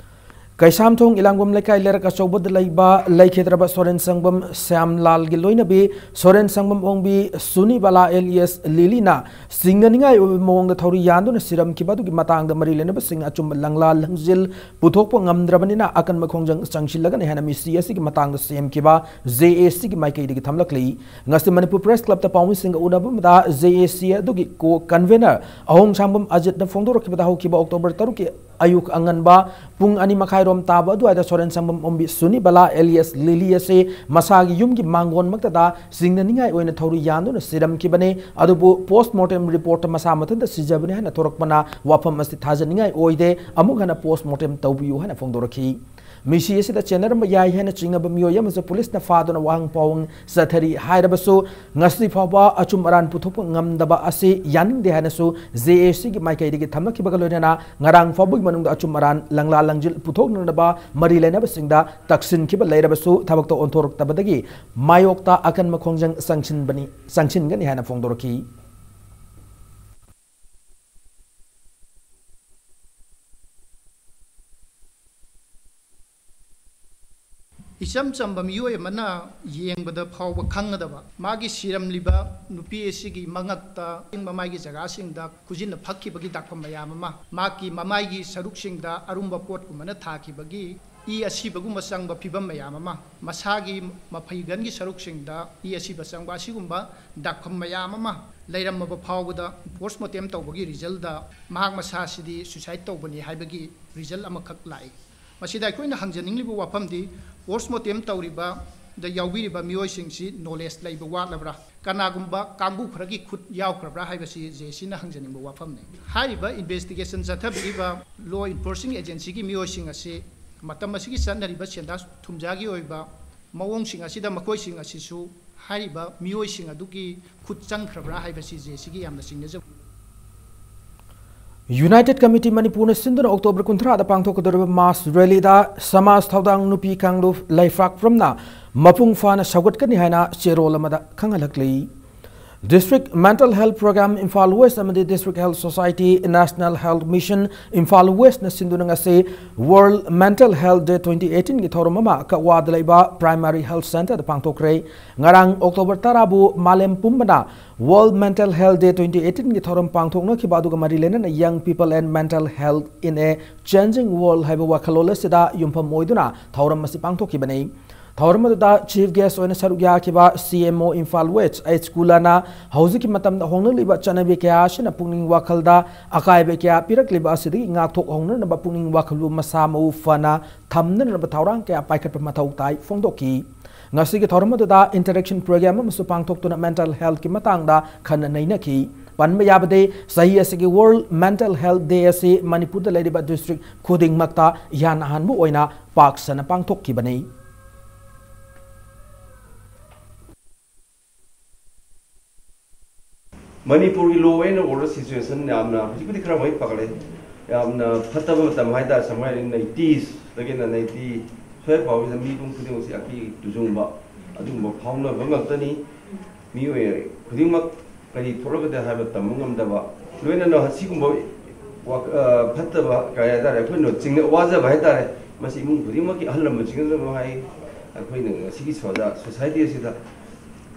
ꯀꯩꯁꯥꯝꯊꯣꯡ ꯏꯂꯥꯡꯕꯝ ꯂꯩꯀꯥꯏ ꯂꯩꯔꯛ ꯑꯆꯧꯕꯗ ꯂꯩꯕ ꯂꯩꯈꯤꯗ꯭ꯔꯕ ꯁꯣꯔꯦꯟ ꯁꯪꯕꯝ ꯁ꯭ꯌꯥꯝꯂꯥꯜꯒꯤ ꯂꯣꯏꯅꯕꯤ ꯁꯣꯔꯦꯟ ꯁꯪꯕꯝ ꯑꯣꯡꯕꯤ ꯁꯨꯅꯤꯕꯂꯥ ꯑꯦꯂꯤꯌꯁ ꯂꯤꯂꯤꯅ ꯆꯤꯡꯅꯅꯤꯡꯉꯥꯏ ꯑꯣꯏꯕ ꯃꯑꯣꯡꯗ ꯊꯧꯔꯤ ꯌꯥꯟꯗꯨꯅ ꯁꯤꯔꯝꯈꯤꯕ ꯑꯗꯨꯒꯤ ꯃꯇꯥꯡꯗ ꯃꯔꯤ ꯂꯩꯅꯕꯁꯤꯡꯅ ꯑꯆꯨꯝꯕ ꯂꯪꯂꯥ ꯂꯪꯖꯤꯜ ꯄꯨꯊꯣꯛꯄ ꯉꯝꯗ꯭ꯔꯕꯅꯤꯅ ꯑꯀꯟꯕ ꯈꯣꯡꯖꯪ ꯆꯪꯁꯤꯜꯂꯒꯅꯤ ꯍꯥꯏꯅ ꯃꯤꯁꯤ ꯑꯁꯤꯒꯤ ꯃꯇꯥꯡꯗ ꯁꯦꯝꯈꯤꯕ ꯖꯦ ꯑꯦ ꯁꯤꯒꯤ ꯃꯥꯏꯀꯩꯗꯒꯤ ꯊꯝꯂꯛꯂꯤ꯫ ꯉꯁꯤ ꯃꯅꯤꯄꯨꯔ ꯄ꯭ꯔꯦꯁ ꯀ꯭ꯂꯕꯇ ꯄꯥꯎꯃꯤꯁꯤꯡꯒ ꯎꯅꯕ ꯑꯃꯗ ꯖꯦ ꯑꯦ ꯁꯤ ꯑꯗꯨꯒꯤ ꯀꯣ ꯀꯟꯚꯦꯅꯔ ꯑꯍꯣꯡꯁꯥꯡꯕꯝ ꯑꯖꯤꯠꯅ ꯐꯣꯡꯗꯣꯔꯛꯈꯤꯕꯗ ꯍꯧꯈꯤꯕ ꯑꯣꯛꯇꯣꯕꯔ ꯇꯔꯨꯛꯀꯤ ꯑꯌꯨꯛ ꯑꯉꯟꯕ ꯄꯨꯡ ꯑꯅꯤ ꯃꯈꯥꯏꯔꯣꯝ ꯇꯥꯕ ꯑꯗꯨꯋꯥꯏꯗ ꯁꯣꯔꯦꯟ ꯁꯪꯕꯝ ꯑꯣꯡꯕꯤ ꯁꯨꯅꯤꯕꯂꯥ ꯑꯦꯂꯤꯌꯁ ꯂꯤꯂꯤ ꯑꯁꯤ ꯃꯁꯥꯒꯤ ꯌꯨꯝꯒꯤ ꯃꯥꯡꯒꯣꯟꯃꯛꯇꯗ ꯆꯤꯡꯅꯅꯤꯡꯉꯥꯏ ꯑꯣꯏꯅ ꯊꯧꯔꯤ ꯌꯥꯟꯗꯨꯅ ꯁꯤꯔꯝꯈꯤꯕꯅꯤ꯫ ꯑꯗꯨꯕꯨ ꯄꯣꯁ꯭ꯠ ꯃꯣꯔꯇꯦꯝ ꯔꯤꯄꯣꯔꯠꯇ ꯃꯁꯥ ꯃꯊꯟꯇ ꯁꯤꯖꯕꯅꯤ ꯍꯥꯏꯅ ꯊꯣꯔꯛꯄꯅ ꯋꯥꯐꯝ ꯑꯁꯤ ꯊꯥꯖꯅꯤꯡꯉꯥꯏ ꯑꯣꯏꯗꯦ꯫ ꯑꯃꯨꯛ ꯍꯟꯅ ꯄꯣꯁ꯭ꯠ ꯃꯣꯔꯇꯦꯝ ꯇꯧꯕꯤꯌꯨ ꯍꯥꯏꯅ ꯐꯣꯡꯗꯣꯔꯛꯈꯤ꯫ ꯃꯤꯁꯤ ꯑꯁꯤꯗ ꯆꯦꯟꯅꯔꯝꯕ ꯌꯥꯏ ꯍꯥꯏꯅ ꯆꯤꯡꯅꯕ ꯃꯤꯑꯣꯏ ꯑꯃꯁꯨ ꯄꯨꯂꯤꯁꯅ ꯐꯥꯗꯨꯅ ꯋꯥꯍꯪ ꯄꯥꯎꯍꯪ ꯆꯠꯊꯔꯤ ꯍꯥꯏꯔꯕꯁꯨ ꯉꯁꯤ ꯐꯥꯎꯕ ꯑꯆꯨꯝ ꯑꯔꯥꯟ ꯄꯨꯊꯣꯛꯄ ꯉꯝꯗꯕ ꯑꯁꯤ ꯌꯥꯅꯤꯡꯗꯦ ꯍꯥꯏꯅꯁꯨ ꯖꯦ ꯑꯦ ꯁꯤꯒꯤ ꯃꯥꯏꯀꯩꯗꯒꯤ ꯊꯝꯂꯛꯈꯤꯕꯒ ꯂꯣꯏꯅꯅ ꯉꯔꯥꯡ ꯐꯥꯎꯕꯒꯤ ꯃꯅꯨꯡꯗ ꯑꯆꯨꯝ ꯑꯔꯥꯟ ꯂꯪꯂꯥ ꯂꯪꯖꯤꯜ ꯄꯨꯊꯣꯛꯅꯅꯕ ꯃꯔꯤ ꯂꯩꯅꯕꯁꯤꯡꯗ ꯇꯛꯁꯤꯟꯈꯤꯕ ꯂꯩꯔꯕꯁꯨ ꯊꯕꯛꯇ ꯑꯣꯟꯊꯣꯔꯛꯇꯕꯗꯒꯤ ꯃꯥꯌꯣꯛꯇ ꯑꯀꯟꯕ ꯈꯣꯡꯖꯪ ꯆꯪꯁꯤꯟꯕꯅꯤ, ꯆꯪꯁꯤꯟꯒꯅꯤ ꯍꯥꯏꯅ ꯐꯣꯡꯗꯣꯔꯛꯈꯤ꯫ ꯏꯆꯝ ꯆꯝꯕ ꯃꯤꯑꯣꯏ ꯑꯃꯅ ꯌꯦꯡꯕꯗ ꯐꯥꯎꯕ ꯈꯪꯒꯗꯕ, ꯃꯥꯒꯤ ꯁꯤꯔꯝꯂꯤꯕ ꯅꯨꯄꯤ ꯑꯁꯤꯒꯤ ꯃꯉꯛꯇ, ꯃꯃꯥꯏꯒꯤ ꯖꯒꯥꯁꯤꯡꯗ ꯈꯨꯖꯤꯟꯅ ꯐꯛꯈꯤꯕꯒꯤ ꯗꯥꯛꯐꯝ ꯃꯌꯥꯝ ꯑꯃ, ꯃꯍꯥꯛꯀꯤ ꯃꯃꯥꯏꯒꯤ ꯁꯔꯨꯛꯁꯤꯡꯗ ꯑꯔꯨꯝꯕ ꯄꯣꯠꯀꯨꯝꯕꯅ ꯊꯥꯈꯤꯕꯒꯤ ꯏ ꯑꯁꯤꯕꯒꯨꯝꯕ ꯆꯪꯕ ꯐꯤꯚꯝ ꯃꯌꯥꯝ ꯑꯃ, ꯃꯁꯥꯒꯤ ꯃꯐꯩꯒꯟꯒꯤ ꯁꯔꯨꯛꯁꯤꯡꯗ ꯏ ꯑꯁꯤꯕ ꯆꯪꯕ, ꯑꯁꯤꯒꯨꯝꯕ ꯗꯥꯛꯐꯝ ꯃꯌꯥꯝ ꯑꯃ ꯂꯩꯔꯝꯃꯕ ꯐꯥꯎꯕꯗ, ꯄꯣꯁ꯭ꯠ ꯃꯣꯔꯇꯦꯝ ꯇꯧꯕꯒꯤ ꯔꯤꯖꯜꯗ ꯃꯍꯥꯛ ꯃꯁꯥꯁꯤꯗꯤ ꯁ꯭ꯌꯨꯁꯥꯏꯗ ꯇꯧꯕꯅꯤ ꯍꯥꯏꯕꯒꯤ ꯔꯤꯖꯜ ꯑꯃꯈꯛ ꯂꯥꯛꯏ꯫ ꯃꯁꯤꯗ ꯑꯩꯈꯣꯏꯅ ꯍꯪꯖꯅꯤꯡꯂꯤꯕ ꯋꯥꯐꯝꯗꯤ, ꯄꯣꯁ꯭ꯠ ꯃꯣꯔꯇꯦꯝ ꯇꯧꯔꯤꯕꯗ ꯌꯥꯎꯕꯤꯔꯤꯕ ꯃꯤꯑꯣꯏꯁꯤꯡꯁꯤ ꯅꯣꯂꯦꯖ ꯂꯩꯕ ꯋꯥꯠꯂꯕ꯭ꯔꯥ, ꯀꯅꯥꯒꯨꯝꯕ ꯀꯥꯡꯕꯨ ꯈꯔꯒꯤ ꯈꯨꯠ ꯌꯥꯎꯈ꯭ꯔꯕ꯭ꯔꯥ ꯍꯥꯏꯕꯁꯤ ꯖꯦ ꯑꯦ ꯁꯤꯅ ꯍꯪꯖꯅꯤꯡꯕ ꯋꯥꯐꯝꯅꯤ꯫ ꯍꯥꯏꯔꯤꯕ ꯏꯟꯚꯦꯁꯇꯤꯒꯦꯁꯟ ꯆꯠꯊꯕꯤꯔꯤꯕ ꯂꯣ ꯏꯟꯐꯣꯔꯁꯤꯡ ꯑꯦꯖꯦꯟꯁꯤꯒꯤ ꯃꯤꯑꯣꯏꯁꯤꯡ ꯑꯁꯤ ꯃꯇꯝ ꯑꯁꯤꯒꯤ ꯆꯠꯅꯔꯤꯕ ꯁꯦꯟꯖꯥ ꯊꯨꯝꯖꯥꯒꯤ ꯑꯣꯏꯕ ꯃꯑꯣꯡꯁꯤꯡ ꯑꯁꯤꯗ ꯃꯈꯣꯏꯁꯤꯡ ꯑꯁꯤꯁꯨ ꯍꯥꯏꯔꯤꯕ ꯃꯤꯑꯣꯏꯁꯤꯡ ꯑꯗꯨꯒꯤ ꯈꯨꯠ ꯆꯪꯈ꯭ꯔꯕ꯭ꯔꯥ ꯍꯥꯏꯕꯁꯤꯁꯦ ꯁꯤꯒꯤ ꯌꯥꯝꯅ ꯆꯤꯡꯅꯖꯕ꯫ United Committee ꯃꯅꯤꯄꯨꯔꯅ ꯁꯤꯟꯗꯨꯅ ꯑꯣꯛꯇꯣꯕꯔ ꯀꯨꯟꯊ꯭ꯔꯥꯗ ꯄꯥꯡꯊꯣꯛꯀꯗꯧꯔꯤꯕ mass rally ꯗ ꯁꯃꯥꯖ ꯊꯧꯗꯥꯡ ꯅꯨꯄꯤ ꯀꯥꯡꯂꯨꯞ ꯂꯩꯄꯥꯛ ꯄꯨꯝꯅ ꯃꯄꯨꯡ ꯐꯥꯅ ꯁꯧꯒꯠꯀꯅꯤ ꯍꯥꯏꯅ ꯆꯦꯔꯣꯜ ꯑꯃꯗ ꯈꯪꯍꯜꯂꯛꯂꯤ꯫ District Mental Health Program Imphal west ꯑꯃꯗꯤ District Health Society, National Health Mission Imphal ꯋꯦꯁꯅ ꯁꯤꯟꯗꯨꯅ ꯉꯁꯤ World Mental Health Day twenty eighteen ꯒꯤ ꯊꯧꯔꯝ ꯑꯃ ꯀꯛꯋꯥꯗ ꯂꯩꯕ Primary Health Center ꯗ ꯄꯥꯡꯊꯣꯛꯈ꯭ꯔꯦ꯫ ꯉꯔꯥꯡ ꯑꯣꯛꯇꯣꯕꯔ ꯇꯔꯥꯕꯨ ꯃꯥꯂꯦꯝ ꯄꯨꯝꯕꯅ World Mental Health Day twenty eighteen ꯒꯤ ꯊꯧꯔꯝ ꯄꯥꯡꯊꯣꯛꯅꯈꯤꯕ ꯑꯗꯨꯒ ꯃꯔꯤ ꯂꯩꯅꯅ Young People and Mental Health in a Changing World ꯍꯥꯏꯕ ꯋꯥꯈꯜꯂꯣꯟ ꯑꯁꯤꯗ ꯌꯨꯝꯐꯝ ꯑꯣꯏꯗꯨꯅ ꯊꯧꯔꯝ ꯑꯁꯤ ꯄꯥꯡꯊꯣꯛꯈꯤꯕꯅꯤ꯫ ꯊꯧꯔꯝ ꯑꯗꯨꯗ Chief Guest ꯑꯣꯏꯅ ꯁꯔꯨꯛ ꯌꯥꯈꯤꯕ C M O Imphal west H ꯀꯨꯂꯥꯅ ꯍꯧꯖꯤꯛꯀꯤ ꯃꯇꯝꯗ ꯍꯣꯡꯂꯛꯂꯤꯕ ꯆꯠꯅꯕꯤ ꯀꯌꯥ ꯑꯁꯤꯅ ꯄꯨꯛꯅꯤꯡ ꯋꯥꯈꯜꯗ ꯑꯀꯥꯏꯕ ꯀꯌꯥ ꯄꯤꯔꯛꯂꯤꯕ ꯑꯁꯤꯗꯒꯤ ꯉꯥꯛꯊꯣꯛꯍꯧꯅꯅꯕ ꯄꯨꯛꯅꯤꯡ ꯋꯥꯈꯜꯕꯨ ꯃꯁꯥ ꯃꯎ ꯐꯅ ꯊꯝꯅꯅꯕ ꯊꯧꯔꯥꯡ ꯀꯌꯥ ꯄꯥꯏꯈꯠꯄ ꯃꯊꯧ ꯇꯥꯏ ꯐꯣꯡꯗꯣꯛꯈꯤ꯫ ꯉꯁꯤꯒꯤ ꯊꯧꯔꯝ ꯑꯗꯨꯗ interaction program ꯑꯃꯁꯨ ꯄꯥꯡꯊꯣꯛꯇꯨꯅ mental health ꯀꯤ ꯃꯇꯥꯡꯗ ꯈꯟꯅ ꯅꯩꯅꯈꯤ꯫ ꯄꯟꯕ ꯌꯥꯕꯗꯤ, ꯆꯍꯤ ꯑꯁꯤꯒꯤ World Mental Health Day ꯑꯁꯤ ꯃꯅꯤꯄꯨꯔꯗ ꯂꯩꯔꯤꯕ district ꯈꯨꯗꯤꯡꯃꯛꯇ ꯏꯍꯥꯟ ꯑꯍꯥꯟꯕ ꯑꯣꯏꯅ ꯄꯥꯛ ꯁꯟꯅ ꯄꯥꯡꯊꯣꯛꯈꯤꯕꯅꯤ꯫ ꯃꯅꯤꯄꯨꯔꯒꯤ law and order situation ꯌꯥꯝꯅ ꯍꯧꯖꯤꯛꯄꯨꯗꯤ ꯈꯔ ꯃꯈꯩ ꯐꯒꯠꯂꯦ꯫ ꯌꯥꯝꯅ ꯐꯠꯇꯕ ꯃꯇꯝ ꯍꯥꯏꯇꯥꯔꯦ, ꯁꯝꯅ ꯍꯥꯏꯔꯕꯗ ꯅꯥꯏꯟꯇꯤꯁꯇꯒꯤꯅ ꯅꯥꯏꯟꯇꯤ ꯁ꯭ꯋꯥꯏ ꯐꯥꯎꯕꯁꯤꯗ ꯃꯤꯄꯨꯝ ꯈꯨꯗꯤꯡꯃꯛꯁꯤ ꯑꯀꯤ ꯇꯨꯖꯨꯡꯕ ꯑꯗꯨꯒꯨꯝꯕ ꯐꯥꯎꯅꯕ ꯉꯥꯛꯇꯅꯤ꯫ ꯃꯤꯑꯣꯏ ꯈꯨꯗꯤꯡꯃꯛ ꯀꯔꯤ ꯊꯣꯛꯂꯛꯀꯗꯦ ꯍꯥꯏꯕ ꯇꯝꯕ ꯉꯝꯗꯕ, ꯂꯣꯏꯅꯅ ꯑꯁꯤꯒꯨꯝꯕ ꯋꯥ-, ꯑ, ꯐꯠꯇꯕ ꯀꯔꯤ ꯍꯥꯏꯇꯥꯔꯦ, ꯑꯩꯈꯣꯏꯅ ꯆꯤꯡꯅ ꯋꯥꯖꯕ ꯍꯥꯏꯇꯥꯔꯦ, ꯃꯁꯤ ꯏꯃꯨꯡ ꯈꯨꯗꯤꯡꯃꯛꯀꯤ ꯑꯍꯜ ꯂꯃꯟꯁꯤꯡꯅꯁꯨ ꯑꯗꯨꯝ ꯍꯥꯏ꯫ ꯑꯩꯈꯣꯏꯅ ꯉꯁꯤꯒꯤ ꯁꯣꯖꯥ-, society ꯑꯁꯤꯗ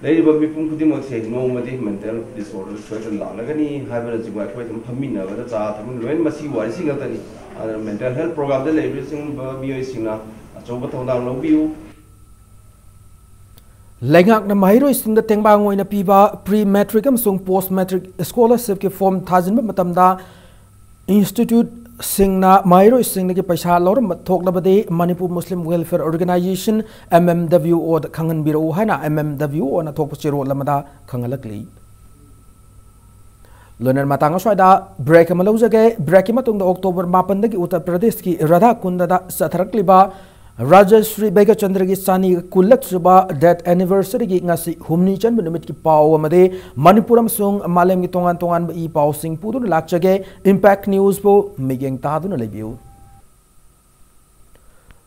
ꯂꯩꯔꯤꯕ ꯃꯤꯄꯨꯝ ꯈꯨꯗꯤꯡꯃꯛꯁꯦ ꯅꯣꯡꯃꯗꯤ mental disorder ꯁꯣꯏꯗꯅ ꯂꯥꯛꯂꯒꯅꯤ ꯍꯥꯏꯕꯅꯆꯤꯡꯕ ꯑꯩꯈꯣꯏ ꯑꯗꯨꯝ ꯐꯝꯃꯤꯟꯅꯕꯗ ꯆꯥ ꯊꯛꯃꯤꯟꯅ ꯂꯣꯏꯅ ꯃꯁꯤꯒꯤ ꯋꯥꯔꯤꯁꯤ ꯉꯥꯛꯇꯅꯤ꯫ ꯑꯗꯨꯅ mental health program ꯗ ꯂꯩꯔꯤꯕꯁꯤꯡꯕ ꯃꯤꯑꯣꯏꯁꯤꯡꯅ ꯑꯆꯧꯕ ꯊꯧꯗꯥꯡ ꯂꯧꯕꯤꯌꯨ꯫ ꯂꯩꯉꯥꯛꯅ ꯃꯍꯩꯔꯣꯏꯁꯤꯡꯗ ꯇꯦꯡꯕꯥꯡ ꯑꯣꯏꯅ ꯄꯤꯕ pre matric ꯑꯃꯁꯨꯡ post matric scholarship ꯀꯤ form ꯊꯥꯖꯤꯟꯕ ꯃꯇꯝꯗ institute ꯁꯤꯡꯅ ꯃꯍꯩꯔꯣꯏꯁꯤꯡꯗꯒꯤ ꯄꯩꯁꯥ ꯂꯧꯔꯝꯕ ꯊꯣꯛꯂꯕꯗꯤ Manipur Muslim Welfare Organisation, M M W O ꯗ ꯈꯪꯍꯟꯕꯤꯔꯛꯎ ꯍꯥꯏꯅ M M W O ꯅ ꯊꯣꯛꯄ ꯆꯦꯔꯣꯜ ꯑꯃꯗ ꯈꯪꯍꯜꯂꯛꯂꯤ꯫ ꯂꯣꯏꯅꯅ ꯃꯇꯥꯡ ꯑꯁ꯭ꯋꯥꯏꯗ break ꯑꯃ ꯂꯧꯖꯒꯦ꯫ Break ꯀꯤ ꯃꯇꯨꯡꯗ ꯑꯣꯛꯇꯣꯕꯔ ꯃꯥꯄꯟꯗꯒꯤ ꯎꯠꯇꯔ ꯄ꯭ꯔꯗꯦꯁꯀꯤ ꯔꯥꯙꯥ ꯀꯨꯟꯗꯗ ꯆꯠꯊꯔꯛꯂꯤꯕ ꯔꯥꯖꯥ ꯁ꯭ꯔꯤ ꯚꯩꯒꯆꯟꯗ꯭ꯔꯒꯤ ꯆꯅꯤ ꯀꯨꯟꯂꯛ ꯁꯨꯕ death anniversary ꯒꯤ ꯉꯁꯤ ꯍꯨꯝꯅꯤ ꯆꯟꯕ ꯅꯨꯃꯤꯠꯀꯤ ꯄꯥꯎ ꯑꯃꯗꯤ ꯃꯅꯤꯄꯨꯔ ꯑꯃꯁꯨꯡ ꯃꯥꯂꯦꯝꯒꯤ ꯇꯣꯉꯥꯟ ꯇꯣꯉꯥꯟꯕ ꯏ ꯄꯥꯎꯁꯤꯡ ꯄꯨꯗꯨꯅ ꯂꯥꯛꯆꯒꯦ꯫ Impact News ꯄꯨ ꯃꯤꯠꯌꯦꯡ ꯇꯥꯗꯨꯅ ꯂꯩꯕꯤꯌꯨ꯫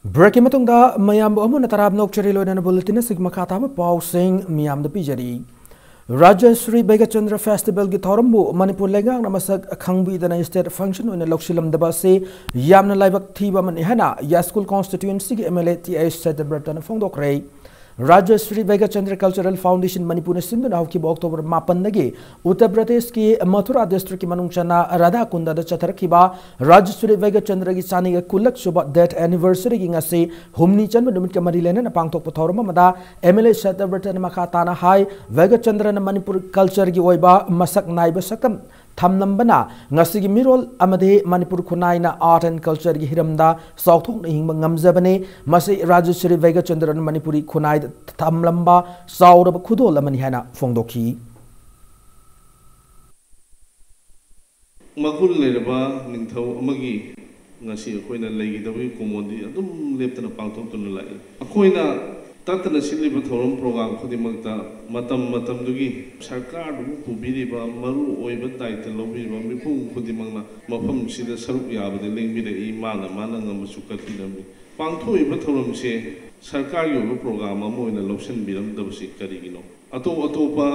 Break ꯀꯤ ꯃꯇꯨꯡꯗ ꯃꯌꯥꯝꯕꯨ ꯑꯃꯨꯛ ꯍꯟꯅ ꯇꯔꯥꯝꯅ ꯑꯣꯛꯆꯔꯤ, ꯂꯣꯏꯅꯅ bulletin ꯑꯁꯤꯒꯤ ꯃꯈꯥ ꯇꯥꯕ ꯄꯥꯎꯁꯤꯡ ꯃꯤꯌꯥꯝꯗ ꯄꯤꯖꯔꯤ꯫ ꯔꯥꯖꯥ ꯁ꯭ꯔꯤ ꯚꯩꯒꯆꯟꯗ꯭ꯔ festival ꯒꯤ ꯊꯧꯔꯝꯕꯨ ꯃꯅꯤꯄꯨꯔ ꯂꯩꯉꯥꯛꯅ ꯃꯁꯛ ꯈꯪꯕꯤꯗꯅ state function ꯑꯣꯏꯅ ꯂꯧꯁꯤꯜꯂꯝꯗꯕ ꯑꯁꯤ ꯌꯥꯝꯅ ꯂꯥꯏꯕꯛ ꯊꯤꯕ ꯑꯃꯅꯤ ꯍꯥꯏꯅ ꯌꯥꯏꯁ꯭ꯀꯨꯜ constituency ꯒꯤ M L A T I ꯁꯇ꯭ꯌꯕ꯭ꯔꯇꯅ ꯐꯣꯡꯗꯣꯛꯈ꯭ꯔꯦ꯫ Raja Shri Bhagyachandra Cultural Foundation ꯃꯅꯤꯄꯨꯔꯅ ꯁꯤꯟꯗꯨꯅ ꯍꯧꯈꯤꯕ October ꯃꯥꯄꯟꯗꯒꯤ ꯎꯠꯇꯔ ꯄ꯭ꯔꯗꯦꯁꯀꯤ ꯃꯊꯨꯔꯥ district ꯀꯤ ꯃꯅꯨꯡ ꯆꯟꯅ ꯔꯥꯙꯥ ꯀꯨꯟꯗꯗ ꯆꯠꯊꯔꯛꯈꯤꯕ ꯔꯥꯖꯥ ꯁ꯭ꯔꯤ ꯚꯩꯒꯆꯟꯗ꯭ꯔꯒꯤ ꯆꯅꯤꯒ ꯀꯨꯟꯂꯛ ꯁꯨꯕ death anniversary ꯒꯤ ꯉꯁꯤ ꯍꯨꯝꯅꯤ ꯆꯟꯕ ꯅꯨꯃꯤꯠꯀ ꯃꯔꯤ ꯂꯩꯅꯅ ꯄꯥꯡꯊꯣꯛꯄ ꯊꯧꯔꯝ ꯑꯃꯗ M L A ꯁꯇ꯭ꯌꯕ꯭ꯔꯇꯅ ꯃꯈꯥ ꯇꯥꯅ ꯍꯥꯏ, ꯚꯩꯒꯆꯟꯗ꯭ꯔꯅ ꯃꯅꯤꯄꯨꯔ culture ꯒꯤ ꯑꯣꯏꯕ ꯃꯁꯛ ꯅꯥꯏꯕ ꯁꯛꯇꯝ ꯊꯝꯂꯝꯕꯅ ꯉꯁꯤꯒꯤ ꯃꯤꯔꯣꯜ ꯑꯃꯗꯤ ꯃꯅꯤꯄꯨꯔ ꯈꯨꯟꯅꯥꯏꯅ art and culture ꯒꯤ ꯍꯤꯔꯝꯗ ꯆꯥꯎꯊꯣꯛꯅ ꯍꯤꯡꯕ ꯉꯝꯖꯕꯅꯤ꯫ ꯃꯁꯤ ꯔꯥꯖꯥ ꯁ꯭ꯔꯤ ꯚꯩꯒꯆꯟꯗ꯭ꯔꯅ ꯃꯅꯤꯄꯨꯔꯤ ꯈꯨꯟꯅꯥꯏꯗ ꯊꯝꯂꯝꯕ ꯆꯥꯎꯔꯕ ꯈꯨꯗꯣꯜ ꯑꯃꯅꯤ ꯍꯥꯏꯅ ꯐꯣꯡꯗꯣꯛꯈꯤ꯫ ꯃꯒꯨꯟ ꯂꯩꯔꯕ ꯅꯤꯡꯊꯧ ꯑꯃꯒꯤ ꯉꯁꯤ ꯑꯩꯈꯣꯏꯅ ꯂꯩꯈꯤꯗꯕꯒꯤ ꯀꯨꯝꯑꯣꯟꯗꯤ ꯑꯗꯨꯝ ꯂꯦꯞꯇꯅ ꯄꯥꯡꯊꯣꯛꯇꯨꯅ ꯂꯥꯛꯏ꯫ ꯑꯩꯈꯣꯏꯅ ꯇꯠꯇꯅ ꯁꯤꯜꯂꯤꯕ ꯊꯧꯔꯝ program ꯈꯨꯗꯤꯡꯃꯛꯇ ꯃꯇꯝ ꯃꯇꯝꯗꯨꯒꯤ ꯁꯔꯀꯥꯔꯗꯨꯕꯨ ꯄꯨꯕꯤꯔꯤꯕ, ꯃꯔꯨ ꯑꯣꯏꯕ ꯗꯥꯏꯇ ꯂꯧꯕꯤꯔꯤꯕ ꯃꯤꯄꯨꯝ ꯈꯨꯗꯤꯡꯃꯛꯅ ꯃꯐꯝꯁꯤꯗ ꯁꯔꯨꯛ ꯌꯥꯕꯗ ꯂꯦꯡꯕꯤꯔꯛꯏ, ꯃꯥꯅ ꯃꯥꯅ ꯉꯝꯕꯁꯨ ꯀꯠꯄꯤꯔꯝꯃꯤ꯫ ꯄꯥꯡꯊꯣꯛꯏꯕ ꯊꯧꯔꯝꯁꯦ ꯁꯔꯀꯥꯔꯒꯤ ꯑꯣꯏꯕ program ꯑꯃ ꯑꯣꯏꯅ ꯂꯧꯁꯤꯟꯕꯤꯔꯝꯗꯕꯁꯤ ꯀꯔꯤꯒꯤꯅꯣ? ꯑꯇꯣꯞ ꯑꯇꯣꯞꯄ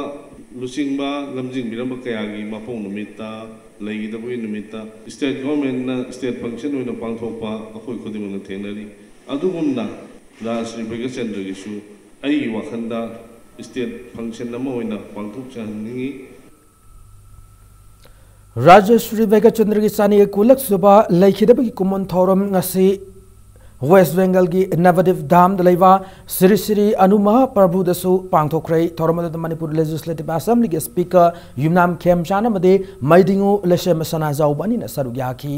ꯂꯨꯆꯤꯡꯕ ꯂꯝꯖꯤꯡꯕꯤꯔꯝꯕ ꯀꯌꯥꯒꯤ ꯃꯄꯣꯛ ꯅꯨꯃꯤꯠꯇ, ꯂꯩꯈꯤꯗꯕꯒꯤ ꯅꯨꯃꯤꯠꯇ state government ꯅ state function ꯑꯣꯏꯅ ꯄꯥꯡꯊꯣꯛꯄ ꯑꯩꯈꯣꯏ ꯈꯨꯗꯤꯡꯃꯛꯅ ꯊꯦꯡꯅꯔꯤ꯫ ꯑꯗꯨꯒꯨꯝꯅ ꯔꯥꯖ ꯁ꯭ꯔꯤ ꯚꯩꯒꯆꯟꯗ꯭ꯔꯒꯤꯁꯨ ꯑꯩꯒꯤ ꯋꯥꯈꯜꯗ state function ꯑꯃ ꯑꯣꯏꯅ ꯄꯥꯡꯊꯣꯛꯆꯍꯟꯅꯤꯡꯏ꯫ ꯔꯥꯖꯥ ꯁ꯭ꯔꯤ ꯚꯩꯒꯆꯟꯗ꯭ꯔꯒꯤ ꯆꯅꯤ ꯀꯨꯟꯂꯛ ꯁꯨꯕ ꯂꯩꯈꯤꯗꯕꯒꯤ ꯀꯨꯝꯑꯣꯟ ꯊꯧꯔꯝ ꯉꯁꯤ West Bengal ꯒꯤ ꯅꯕꯗꯤꯞ ꯙꯥꯝꯗ ꯂꯩꯕ ꯁ꯭ꯔꯤ ꯁ꯭ꯔꯤ ꯑꯅꯨ ꯃꯍꯥꯄ꯭ꯔꯚꯨꯗꯁꯨ ꯄꯥꯡꯊꯣꯛꯈ꯭ꯔꯦ꯫ ꯊꯧꯔꯝ ꯑꯗꯨꯗ ꯃꯅꯤꯄꯨꯔ Legislative Assembly ꯒꯤ Speaker ꯌꯨꯝꯅꯥꯝ ꯈꯦꯝꯆꯥꯟ ꯑꯃꯗꯤ ꯃꯩꯗꯤꯉꯨ ꯂꯩꯁꯦꯝꯕ ꯁꯅꯥꯖꯥꯎꯕ ꯑꯅꯤꯅ ꯁꯔꯨꯛ ꯌꯥꯈꯤ꯫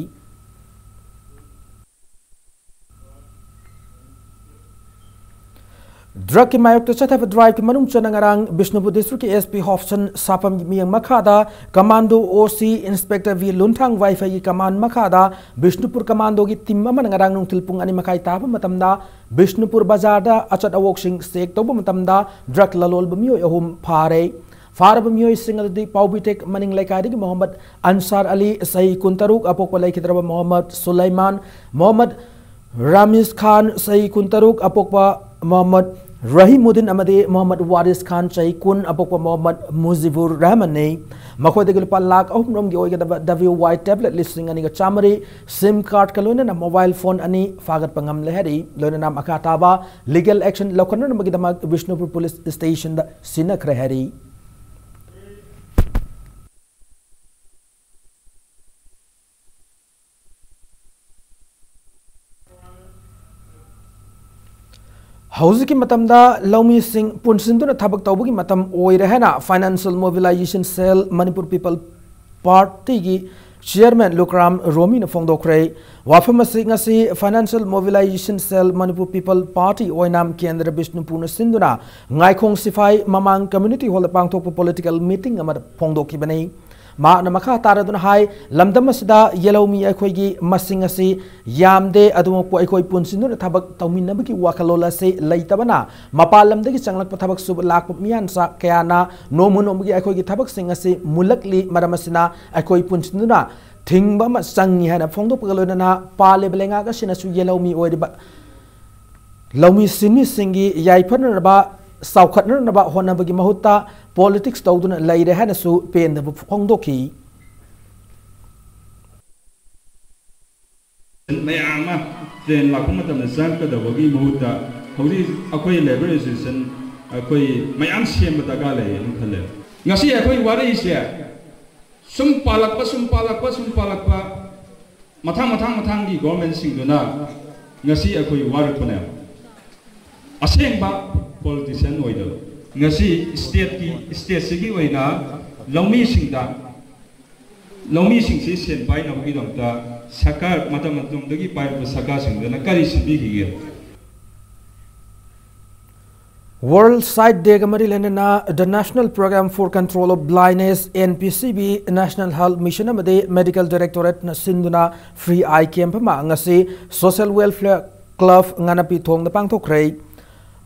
Drugꯀꯤ ꯃꯥꯌꯣꯛꯇ ꯆꯠꯊꯕ driveꯀꯤ ꯃꯅꯨꯡ ꯆꯟꯅ ꯉꯔꯥꯡ ꯕꯤꯁꯅꯨꯄꯨꯔ districtꯀꯤ SP Hobson ꯁꯥꯄꯝꯒꯤ ꯃꯤꯠꯌꯦꯡ ꯃꯈꯥꯗ Commando OC Inspector V ꯂꯨꯟꯊꯥꯡ ꯋꯥꯏꯐꯩꯒꯤ command ꯃꯈꯥꯗ ꯕꯤꯁꯅꯨꯄꯨꯔ commandoꯒꯤ team ꯑꯃꯅ ꯉꯔꯥꯡ ꯅꯨꯡꯊꯤꯜ ꯄꯨꯡ ꯑꯅꯤ ꯃꯈꯥꯏ ꯇꯥꯕ ꯃꯇꯝꯗ ꯕꯤꯁꯅꯨꯄꯨꯔ ꯕꯖꯥꯔꯗ ꯑꯆꯠ ꯑꯋꯣꯛꯁꯤꯡ check ꯇꯧꯕ ꯃꯇꯝꯗ drug ꯂꯂꯣꯟꯕ ꯃꯤꯑꯣꯏ ꯑꯍꯨꯝ ꯐꯥꯔꯦ꯫ ꯐꯥꯔꯕ ꯃꯤꯑꯣꯏꯁꯤꯡ ꯑꯗꯨꯗꯤ ꯄꯥꯎꯕꯤꯇꯦꯛ ꯃꯅꯤꯡ ꯂꯩꯀꯥꯏꯗꯒꯤ ꯃꯣꯍꯝꯃꯗ ꯑꯟꯁꯥꯔ ꯑꯂꯤ, ꯆꯍꯤ ꯀꯨꯟꯇꯔꯨꯛ, ꯑꯄꯣꯛꯄ ꯂꯩꯈꯤꯗ꯭ꯔꯕ ꯃꯣꯍꯝꯃꯗ ꯁꯨꯂꯩꯃꯥꯟ, ꯃꯣꯍꯝꯃꯗ ꯔꯥꯃꯤꯁ ꯈꯥꯟ, ꯆꯍꯤ ꯀꯨꯟꯇꯔꯨꯛ, ꯑꯄꯣꯛꯄ ꯃꯣꯍꯝꯃꯗ ꯔꯍꯤꯃꯨꯗꯤꯟ ꯑꯃꯗꯤ ꯃꯣꯍꯝꯃꯗ ꯋꯥꯔꯤꯁ ꯈꯥꯟ, ꯆꯍꯤ ꯀꯨꯟ, ꯑꯄꯣꯛꯄ ꯃꯣꯍꯝꯃꯗ ꯃꯨꯖꯤꯕꯨꯔ ꯔꯍꯃꯟꯅꯤ꯫ ꯃꯈꯣꯏꯗꯒꯤ ꯂꯨꯄꯥ ꯂꯥꯈ ꯑꯍꯨꯝ ꯔꯣꯝꯒꯤ ꯑꯣꯏꯒꯗꯕ W Y tablet ꯂꯤꯁꯤꯡ ꯑꯅꯤꯒ ꯆꯥꯃꯔꯤ, SIM cardꯀ ꯂꯣꯏꯅꯅ mobile phone ꯑꯅꯤ ꯐꯥꯒꯠꯄ ꯉꯝꯂꯦ ꯍꯥꯏꯔꯤ꯫ ꯂꯣꯏꯅꯅ ꯃꯈꯥ ꯇꯥꯕ legal action ꯂꯧꯈꯠꯅꯅꯕꯒꯤꯗꯃꯛ ꯕꯤꯁꯅꯨꯄꯨꯔ police stationꯗ ꯁꯤꯟꯅꯈ꯭ꯔꯦ ꯍꯥꯏꯔꯤ꯫ ꯍꯧꯖꯤꯛꯀꯤ ꯃꯇꯝꯗ ꯂꯧꯃꯤꯁꯤꯡ ꯄꯨꯟꯁꯤꯟꯗꯨꯅ ꯊꯕꯛ ꯇꯧꯕꯒꯤ ꯃꯇꯝ ꯑꯣꯏꯔꯦ ꯍꯥꯏꯅ Financial Mobilization Cell Manipur People Partyꯒꯤ chairman ꯂꯨꯀ꯭ꯔꯥꯝ ꯔꯣꯃꯤꯅ ꯐꯣꯡꯗꯣꯛꯈ꯭ꯔꯦ꯫ ꯋꯥꯐꯝ ꯑꯁꯤ ꯉꯁꯤ Financial Mobilization Cell Manipur People Party ꯑꯣꯏꯅꯥꯝ ꯀꯦꯟꯗ꯭ꯔ ꯕꯤꯁꯅꯨꯄꯨꯔꯅ ꯁꯤꯟꯗꯨꯅ ꯉꯥꯏꯈꯣꯡ ꯁꯤꯐꯥꯏ ꯃꯃꯥꯡ community hallꯗ ꯄꯥꯡꯊꯣꯛꯄ political meeting ꯑꯃꯗ ꯐꯣꯡꯗꯣꯛꯈꯤꯕꯅꯤ꯫ ꯃꯍꯥꯛꯅ ꯃꯈꯥ ꯇꯥꯔꯗꯨꯅ ꯍꯥꯏ, ꯂꯝꯗꯝ ꯑꯁꯤꯗ ꯌꯦꯜꯍꯧꯃꯤ ꯑꯩꯈꯣꯏꯒꯤ ꯃꯁꯤꯡ ꯑꯁꯤ ꯌꯥꯝꯗꯦ, ꯑꯗꯨꯃꯛꯄꯨ ꯑꯩꯈꯣꯏ ꯄꯨꯟꯁꯤꯟꯗꯨꯅ ꯊꯕꯛ ꯇꯧꯃꯤꯟꯅꯕꯒꯤ ꯋꯥꯈꯜꯂꯣꯟ ꯑꯁꯤ ꯂꯩꯇꯕꯅ ꯃꯄꯥꯟ ꯂꯝꯗꯒꯤ ꯆꯪꯂꯛꯄ ꯊꯕꯛ ꯁꯨꯕ ꯂꯥꯛꯄ ꯃꯤꯌꯥꯟꯆꯥ ꯀꯌꯥꯅ ꯅꯣꯡꯃ ꯅꯣꯡꯃꯒꯤ ꯑꯩꯈꯣꯏꯒꯤ ꯊꯕꯛꯁꯤꯡ ꯑꯁꯤ ꯃꯨꯜꯂꯛꯂꯤ꯫ ꯃꯔꯝ ꯑꯁꯤꯅ ꯑꯩꯈꯣꯏ ꯄꯨꯟꯁꯤꯟꯗꯨꯅ ꯊꯤꯡꯕ ꯑꯃ ꯆꯪꯉꯤ ꯍꯥꯏꯅ ꯐꯣꯡꯗꯣꯛꯄꯒ ꯂꯣꯏꯅꯅ ꯄꯥꯜꯂꯤꯕ ꯂꯩꯉꯥꯛ ꯑꯁꯤꯅꯁꯨ ꯌꯦꯜꯍꯧꯃꯤ ꯑꯣꯏꯔꯤꯕ ꯂꯧꯃꯤ ꯁꯤꯟꯃꯤꯁꯤꯡꯒꯤ ꯌꯥꯏꯐꯅꯅꯕ, ꯆꯥꯎꯈꯠꯅꯅꯕ ꯍꯣꯠꯅꯕꯒꯤ ꯃꯍꯨꯠꯇ politics ꯇꯧꯗꯨꯅ ꯂꯩꯔꯦ ꯍꯥꯏꯅꯁꯨ ꯄꯦꯟꯗꯕ ꯐꯣꯡꯗꯣꯛꯈꯤ꯫ ꯃꯌꯥꯝ ꯑꯃ train ꯂꯥꯛꯄ ꯃꯇꯝꯗ ꯆꯪꯉꯛꯀꯗꯕꯒꯤ ꯃꯍꯨꯠꯇ ꯍꯧꯖꯤꯛ ꯑꯩꯈꯣꯏ Labour Association ꯑꯩꯈꯣꯏ ꯃꯌꯥꯝ ꯁꯦꯝꯕ ꯗꯔꯀꯥꯔ ꯂꯩꯌꯦꯅ ꯈꯜꯂꯦ꯫ ꯉꯁꯤ ꯑꯩꯈꯣꯏ ꯋꯥꯔꯛꯏꯁꯦ ꯁꯨꯝ ꯄꯥꯜꯂꯛꯄ, ꯁꯨꯝ ꯄꯥꯜꯂꯛꯄ, ꯁꯨꯝ ꯄꯥꯜꯂꯛꯄ, ꯃꯊꯪ ꯃꯊꯪ ꯃꯊꯪꯒꯤ governmentꯁꯤꯡꯗꯨꯅ ꯉꯁꯤ ꯑꯩꯈꯣꯏ ꯋꯥꯔꯛꯄꯅꯦꯕ꯫ ꯑꯁꯦꯡꯕ politician ꯑꯣꯏꯗꯕ꯫ ꯉꯁꯤ stateꯀꯤ, stateꯁꯤꯒꯤ ꯑꯣꯏꯅ ꯂꯧꯃꯤꯁꯤꯡꯗ, ꯂꯧꯃꯤꯁꯤꯡꯁꯤ ꯁꯦꯟ ꯄꯥꯏꯅꯕꯒꯤꯗꯃꯛꯇ ꯁꯔꯀꯥꯔ, ꯃꯇꯝ ꯃꯇꯝꯗꯒꯤ ꯄꯥꯏꯔꯛꯄ ꯁꯔꯀꯥꯔꯁꯤꯡꯗꯨꯅ ꯀꯔꯤ ꯁꯤꯟꯕꯤꯈꯤꯒꯦ? World Sight Day-ꯒ ꯃꯔꯤ ꯂꯩꯅꯅ The National Program for Control of Blindness, N P C B, National Health Mission ꯑꯃꯗꯤ Medical Directorate-ꯅ ꯁꯤꯟꯗꯨꯅ free eye camp ꯑꯃ ꯉꯁꯤ Social Welfare Club ꯉꯥꯅꯄꯤ ꯊꯣꯡꯗ ꯄꯥꯡꯊꯣꯛꯈ꯭ꯔꯦ꯫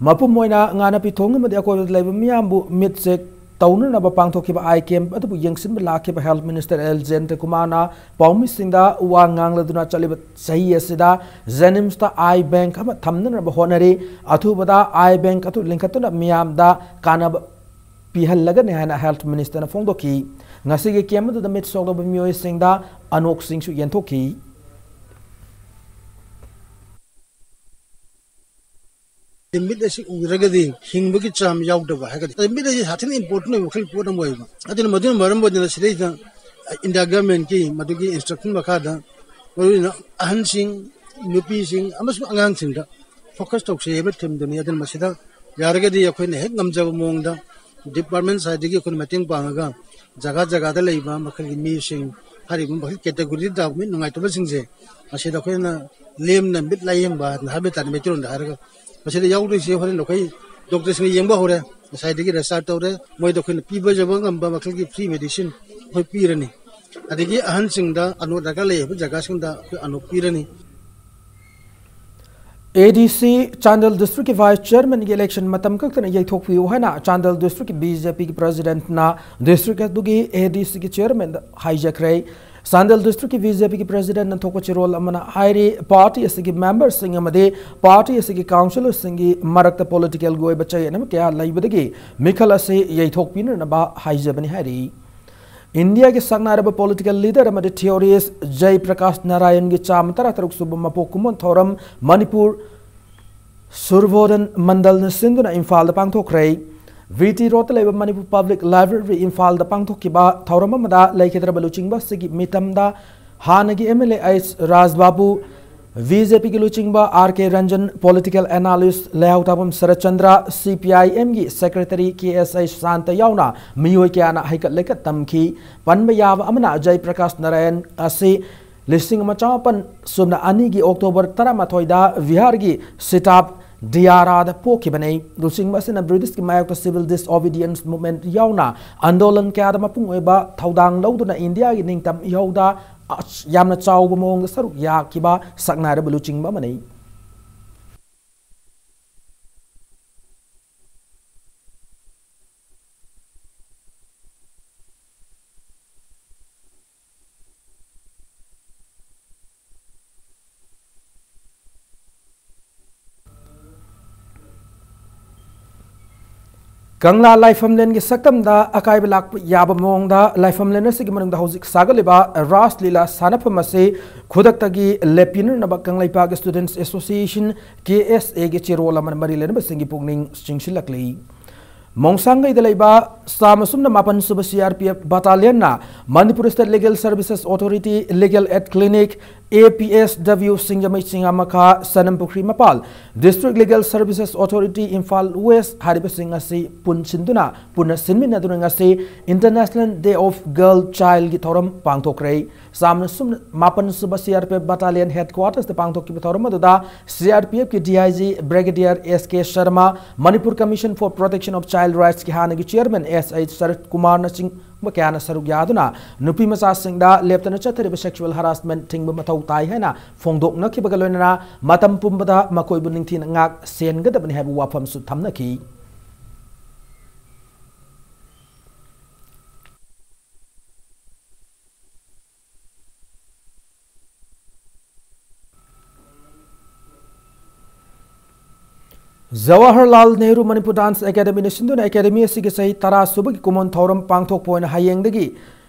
ꯃꯄꯨꯝ ꯑꯣꯏꯅ ꯉꯥꯅꯄꯤ ꯊꯣꯡ ꯑꯃꯗꯤ ꯑꯀꯣꯏꯕꯗ ꯂꯩꯕ ꯃꯤꯌꯥꯝꯕꯨ ꯃꯤꯠ check ꯇꯧꯅꯅꯕ ꯄꯥꯡꯊꯣꯛꯈꯤꯕ eye camp ꯑꯗꯨꯕꯨ ꯌꯦꯡꯁꯤꯟꯕ ꯂꯥꯛꯈꯤꯕ Health Minister ꯑꯦꯜ ꯖꯌꯟꯇ ꯀꯨꯃꯥꯔꯅ ꯄꯥꯎꯃꯤꯁꯤꯡꯗ ꯋꯥ ꯉꯥꯡꯂꯗꯨꯅ ꯆꯠꯂꯤꯕ ꯆꯍꯤ ꯑꯁꯤꯗ JNIMS-ꯇ eye bank ꯑꯃ ꯊꯝꯅꯅꯕ ꯍꯣꯠꯅꯔꯤ꯫ ꯑꯊꯨꯕꯗ eye bank ꯑꯗꯨ ꯂꯤꯡꯈꯠꯇꯨꯅ ꯃꯤꯌꯥꯝꯗ ꯀꯥꯟꯅꯕ ꯄꯤꯍꯜꯂꯒꯅꯤ ꯍꯥꯏꯅ Health Minister-ꯅ ꯐꯣꯡꯗꯣꯛꯈꯤ꯫ ꯉꯁꯤꯒꯤ camp ꯑꯗꯨꯗ ꯃꯤꯠ ꯁꯣꯛꯂꯕ ꯃꯤꯑꯣꯏꯁꯤꯡꯗ ꯑꯅꯣꯛꯁꯤꯡꯁꯨ ꯌꯦꯟꯊꯣꯛꯈꯤ꯫ ꯃꯤꯠ ꯑꯁꯤ ꯎꯗ꯭ꯔꯒꯗꯤ ꯍꯤꯡꯕꯒꯤ ꯆꯥꯝ ꯌꯥꯎꯗꯕ ꯍꯥꯏꯒꯗ꯭ꯔꯥ, ꯃꯤꯠ ꯑꯁꯤ ꯁꯥꯊꯤꯅ important ꯑꯣꯏꯕ ꯃꯈꯜꯒꯤ ꯄꯣꯠ ꯑꯃ ꯑꯣꯏꯕ꯫ ꯑꯗꯨꯅ ꯃꯗꯨꯅ ꯃꯔꯝ ꯑꯣꯏꯗꯅ ꯁꯤꯗꯩꯗ India government-ꯀꯤ ꯃꯗꯨꯒꯤ instruction ꯃꯈꯥꯗ ꯃꯔꯨꯑꯣꯏꯅ ꯑꯍꯟꯁꯤꯡ, ꯅꯨꯄꯤꯁꯤꯡ ꯑꯃꯁꯨꯡ ꯑꯉꯥꯡꯁꯤꯡꯗ focus ꯇꯧꯁꯦ ꯍꯥꯏꯕ theme-ꯗꯨꯅꯤ꯫ ꯑꯗꯨꯅ ꯃꯁꯤꯗ ꯌꯥꯔꯒꯗꯤ ꯑꯩꯈꯣꯏꯅ ꯍꯦꯛ ꯉꯝꯖꯕ ꯃꯑꯣꯡꯗ department side-ꯗꯒꯤ ꯑꯩꯈꯣꯏꯅ ꯃꯇꯦꯡ ꯄꯥꯡꯉꯒ ꯖꯒꯥ ꯖꯒꯥꯗ ꯂꯩꯕ ꯃꯈꯜꯒꯤ ꯃꯤꯁꯤꯡ, ꯍꯥꯏꯔꯤꯕ ꯃꯈꯜ category-ꯗ ꯃꯤꯠ ꯅꯨꯡꯉꯥꯏꯇꯕꯁꯤꯡꯁꯦ ꯃꯁꯤꯗ ꯑꯩꯈꯣꯏꯅ ꯂꯦꯝꯅ ꯃꯤꯠ ꯂꯥꯌꯦꯡꯕ ꯍꯥꯏꯕ ꯇꯥꯔꯦ ꯃꯩꯇꯩꯂꯣꯟꯗ ꯍꯥꯏꯔꯒ꯫ ꯃꯁꯤꯗ ꯌꯥꯎꯗꯣꯏꯁꯦ ꯍꯣꯔꯦꯟ ꯑꯩꯈꯣꯏ doctor-ꯁꯤꯡꯅ ꯌꯦꯡꯕ ꯍꯧꯔꯦ, ꯉꯁꯥꯏꯗꯒꯤ register ꯇꯧꯔꯦ꯫ ꯃꯣꯏꯗ ꯑꯩꯈꯣꯏꯅ ꯄꯤꯕ ꯌꯥꯕ ꯉꯝꯕ ꯃꯈꯜꯒꯤ free medicine ꯑꯩꯈꯣꯏ ꯄꯤꯔꯅꯤ꯫ ꯑꯗꯒꯤ ꯑꯍꯟꯁꯤꯡꯗ ꯑꯅꯣꯛ ꯗꯔꯀꯥꯔ ꯂꯩ ꯍꯥꯏꯕ ꯖꯒꯥꯁꯤꯡꯗ ꯑꯩꯈꯣꯏ ꯑꯅꯣꯛ ꯄꯤꯔꯅꯤ꯫ ADC ꯆꯥꯟꯗꯦꯜ district-ꯀꯤ vice chairman-ꯒꯤ election ꯃꯇꯝ ꯀꯛꯇꯅ ꯌꯩꯊꯣꯛꯄꯤꯌꯨ ꯍꯥꯏꯅ ꯆꯥꯟꯗꯦꯜ district-ꯀꯤ BJP-ꯒꯤ president-ꯅ district ꯑꯗꯨꯒꯤ ADC-ꯒꯤ chairman-ꯗ ꯍꯥꯏꯖꯈ꯭ꯔꯦ꯫ ꯆꯥꯟꯗꯦꯜ district-ꯀꯤ BJP-ꯒꯤ president-ꯅ ꯊꯣꯛꯄ ꯆꯦꯔꯣꯜ ꯑꯃꯅ ꯍꯥꯏꯔꯤ, party ꯑꯁꯤꯒꯤ member-ꯁꯤꯡ ꯑꯃꯗꯤ party ꯑꯁꯤꯒꯤ councillor-ꯁꯤꯡꯒꯤ ꯃꯔꯛꯇ political-ꯒꯤ ꯑꯣꯏꯕ ꯆꯌꯦꯠꯅꯕ ꯀꯌꯥ ꯂꯩꯕꯗꯒꯤ ꯃꯤꯈꯜ ꯑꯁꯤ ꯌꯩꯊꯣꯛꯄꯤꯅꯅꯕ ꯍꯥꯏꯖꯕꯅꯤ ꯍꯥꯏꯔꯤ꯫ ꯏꯟꯗꯤꯌꯥꯒꯤ ꯁꯛꯅꯥꯏꯔꯕ political leader ꯑꯃꯗꯤ theorist ꯖꯩ ꯄ꯭ꯔꯀꯥꯁ ꯅꯥꯔꯥꯌꯟꯒꯤ ꯆꯥꯝꯃ ꯇꯔꯥꯇꯔꯨꯛ ꯁꯨꯕ ꯃꯄꯣꯛ ꯀꯨꯝꯑꯣꯟ ꯊꯧꯔꯝ ꯃꯅꯤꯄꯨꯔ ꯁꯨꯔꯚꯣꯗꯟ ꯃꯟꯗꯜꯅ ꯁꯤꯟꯗꯨꯅ ꯏꯝꯐꯥꯜꯗ ꯄꯥꯡꯊꯣꯛꯈ꯭ꯔꯦ꯫ VT Road-ꯇ ꯂꯩꯕ ꯃꯅꯤꯄꯨꯔ Public Library ꯏꯝꯐꯥꯜꯗ ꯄꯥꯡꯊꯣꯛꯈꯤꯕ ꯊꯧꯔꯝ ꯑꯃꯗ ꯂꯩꯈꯤꯗ꯭ꯔꯕ ꯂꯨꯆꯤꯡꯕꯁꯤꯒꯤ ꯃꯤꯇꯝꯗ ꯍꯥꯟꯅꯒꯤ MLA ꯑꯩꯆ ꯔꯥꯖꯕꯥꯕꯨ, BJP-ꯒꯤ ꯂꯨꯆꯤꯡꯕ R K Ranjan, political analyst ꯂꯩꯍꯥꯎ ꯇꯥꯐꯝ Saratchandra, CPIM-ꯒꯤ secretary K S I Santa ꯌꯥꯎꯅ ꯃꯤꯑꯣꯏ ꯀꯌꯥꯅ ꯍꯩꯀꯠ ꯂꯩꯀꯠ ꯇꯝꯈꯤ꯫ ꯄꯟꯕ ꯌꯥꯕ ꯑꯃꯅ, ꯖꯩ ꯄ꯭ꯔꯀꯥꯁ ꯅꯥꯔꯥꯌꯟ ꯑꯁꯤ ꯂꯤꯁꯤꯡ ꯑꯃ ꯆꯃꯥꯄꯟ ꯁꯨꯞꯅ ꯑꯅꯤꯒꯤ October ꯇꯔꯥꯃꯥꯊꯣꯏꯗ ꯕꯤꯍꯥꯔꯒꯤ ꯁꯤꯇꯥꯕ ꯗꯤꯌꯥꯔꯥꯗ ꯄꯣꯛꯈꯤꯕꯅꯤ꯫ ꯂꯨꯆꯤꯡꯕ ꯑꯁꯤꯅ ꯕ꯭ꯔꯤꯇꯤꯁꯀꯤ ꯃꯥꯌꯣꯛꯇ civil disobedience movement ꯌꯥꯎꯅ ꯑꯟꯗꯣꯂꯟ ꯀꯌꯥꯗ ꯃꯄꯨꯡ ꯑꯣꯏꯕ ꯊꯧꯗꯥꯡ ꯂꯧꯗꯨꯅ ꯏꯟꯗꯤꯌꯥꯒꯤ ꯅꯤꯡꯇꯝ ꯏꯍꯧꯗ ꯑꯁ-, ꯌꯥꯝꯅ ꯆꯥꯎꯕ ꯃꯑꯣꯡꯗ ꯁꯔꯨꯛ ꯌꯥꯈꯤꯕ ꯁꯛꯅꯥꯏꯔꯕ ꯂꯨꯆꯤꯡꯕ ꯑꯃꯅꯤ꯫ ꯀꯪꯂꯥ ꯂꯥꯏꯐꯝꯂꯦꯟꯒꯤ ꯁꯛꯇꯝꯗ ꯑꯀꯥꯏꯕ ꯂꯥꯛꯄ ꯌꯥꯕ ꯃꯑꯣꯡꯗ ꯂꯥꯏꯐꯝꯂꯦꯟ ꯑꯁꯤꯒꯤ ꯃꯅꯨꯡꯗ ꯍꯧꯖꯤꯛ ꯁꯥꯒꯠꯂꯤꯕ ꯔꯥꯁ ꯂꯤꯂꯥ ꯁꯥꯟꯅꯐꯝ ꯑꯁꯤ ꯈꯨꯗꯛꯇꯒꯤ ꯂꯦꯞꯄꯤꯅꯅꯕ Kangleipak Students Association, K S A ꯒꯤ ꯆꯦꯔꯣꯜ ꯑꯃꯅ ꯃꯔꯤ ꯂꯩꯅꯕꯁꯤꯡꯒꯤ ꯄꯨꯛꯅꯤꯡ ꯆꯤꯡꯁꯤꯜꯂꯛꯂꯤ꯫ ꯃꯣꯡꯁꯥꯡꯒꯩꯗ ꯂꯩꯕ ꯆꯥꯝꯃ ꯁꯨꯞꯅ ꯃꯥꯄꯟ ꯁꯨꯕ C R P F battalionꯅ Manipur State Legal Services Authority, Legal Aid Clinic, A P S W, ꯁꯤꯡꯖꯃꯩ ꯆꯤꯉꯥꯃꯈꯥ, ꯁꯅꯝꯄꯨꯈ꯭ꯔꯤ ꯃꯄꯥꯜ, District Legal Services Authority, Imphal West ꯍꯥꯏꯔꯤꯕꯁꯤꯡ ꯑꯁꯤ ꯄꯨꯟꯁꯤꯟꯗꯨꯅ, ꯄꯨꯟꯅ ꯁꯤꯟꯃꯤꯟꯅꯗꯨꯅ ꯉꯁꯤ International Day of Girl Childꯒꯤ ꯊꯧꯔꯝ ꯄꯥꯡꯊꯣꯛꯈ꯭ꯔꯦ꯫ ꯆꯥꯝꯃ ꯁꯨꯝ ꯃꯥꯄꯟ ꯁꯨꯕ C R P F battalion headquartersꯇ ꯄꯥꯡꯊꯣꯛꯈꯤꯕ ꯊꯧꯔꯝ ꯑꯗꯨꯗ C R P Fꯀꯤ D I G Brigadier S K Sharma, Manipur Commission for Protection of Child Rightsꯀꯤ ꯍꯥꯟꯅꯒꯤ chairman S H ꯁꯔꯠ ꯀꯨꯃꯥꯔꯅꯆꯤꯡꯕ ꯀꯌꯥꯅ ꯁꯔꯨꯛ ꯌꯥꯗꯨꯅ ꯅꯨꯄꯤ ꯃꯆꯥꯁꯤꯡꯗ ꯂꯦꯞꯇꯅ ꯆꯠꯊꯔꯤꯕ sexual harassment ꯊꯤꯡꯕ ꯃꯊꯧ ꯇꯥꯏ ꯍꯥꯏꯅ ꯐꯣꯡꯗꯣꯛꯅꯈꯤꯕꯒ ꯂꯣꯏꯅꯅ ꯃꯇꯝ ꯄꯨꯝꯕꯗ ꯃꯈꯣꯏꯕꯨ ꯅꯤꯡꯊꯤꯅ ꯉꯥꯛ ꯁꯦꯟꯒꯗꯕꯅꯤ ꯍꯥꯏꯕ ꯋꯥꯐꯝꯁꯨ ꯊꯝꯅꯈꯤ꯫ ꯖꯋꯥꯍꯔꯂꯥꯜ ꯅꯦꯍꯔꯨ ꯃꯅꯤꯄꯨꯔ Dance Academyꯅ ꯁꯤꯟꯗꯨꯅ academy ꯑꯁꯤꯒꯤ ꯆꯍꯤ ꯇꯔꯥ ꯁꯨꯕꯒꯤ ꯀꯨꯝꯑꯣꯟ ꯊꯧꯔꯝ ꯄꯥꯡꯊꯣꯛꯄ ꯑꯣꯏꯅ ꯍꯌꯦꯡꯗꯒꯤ,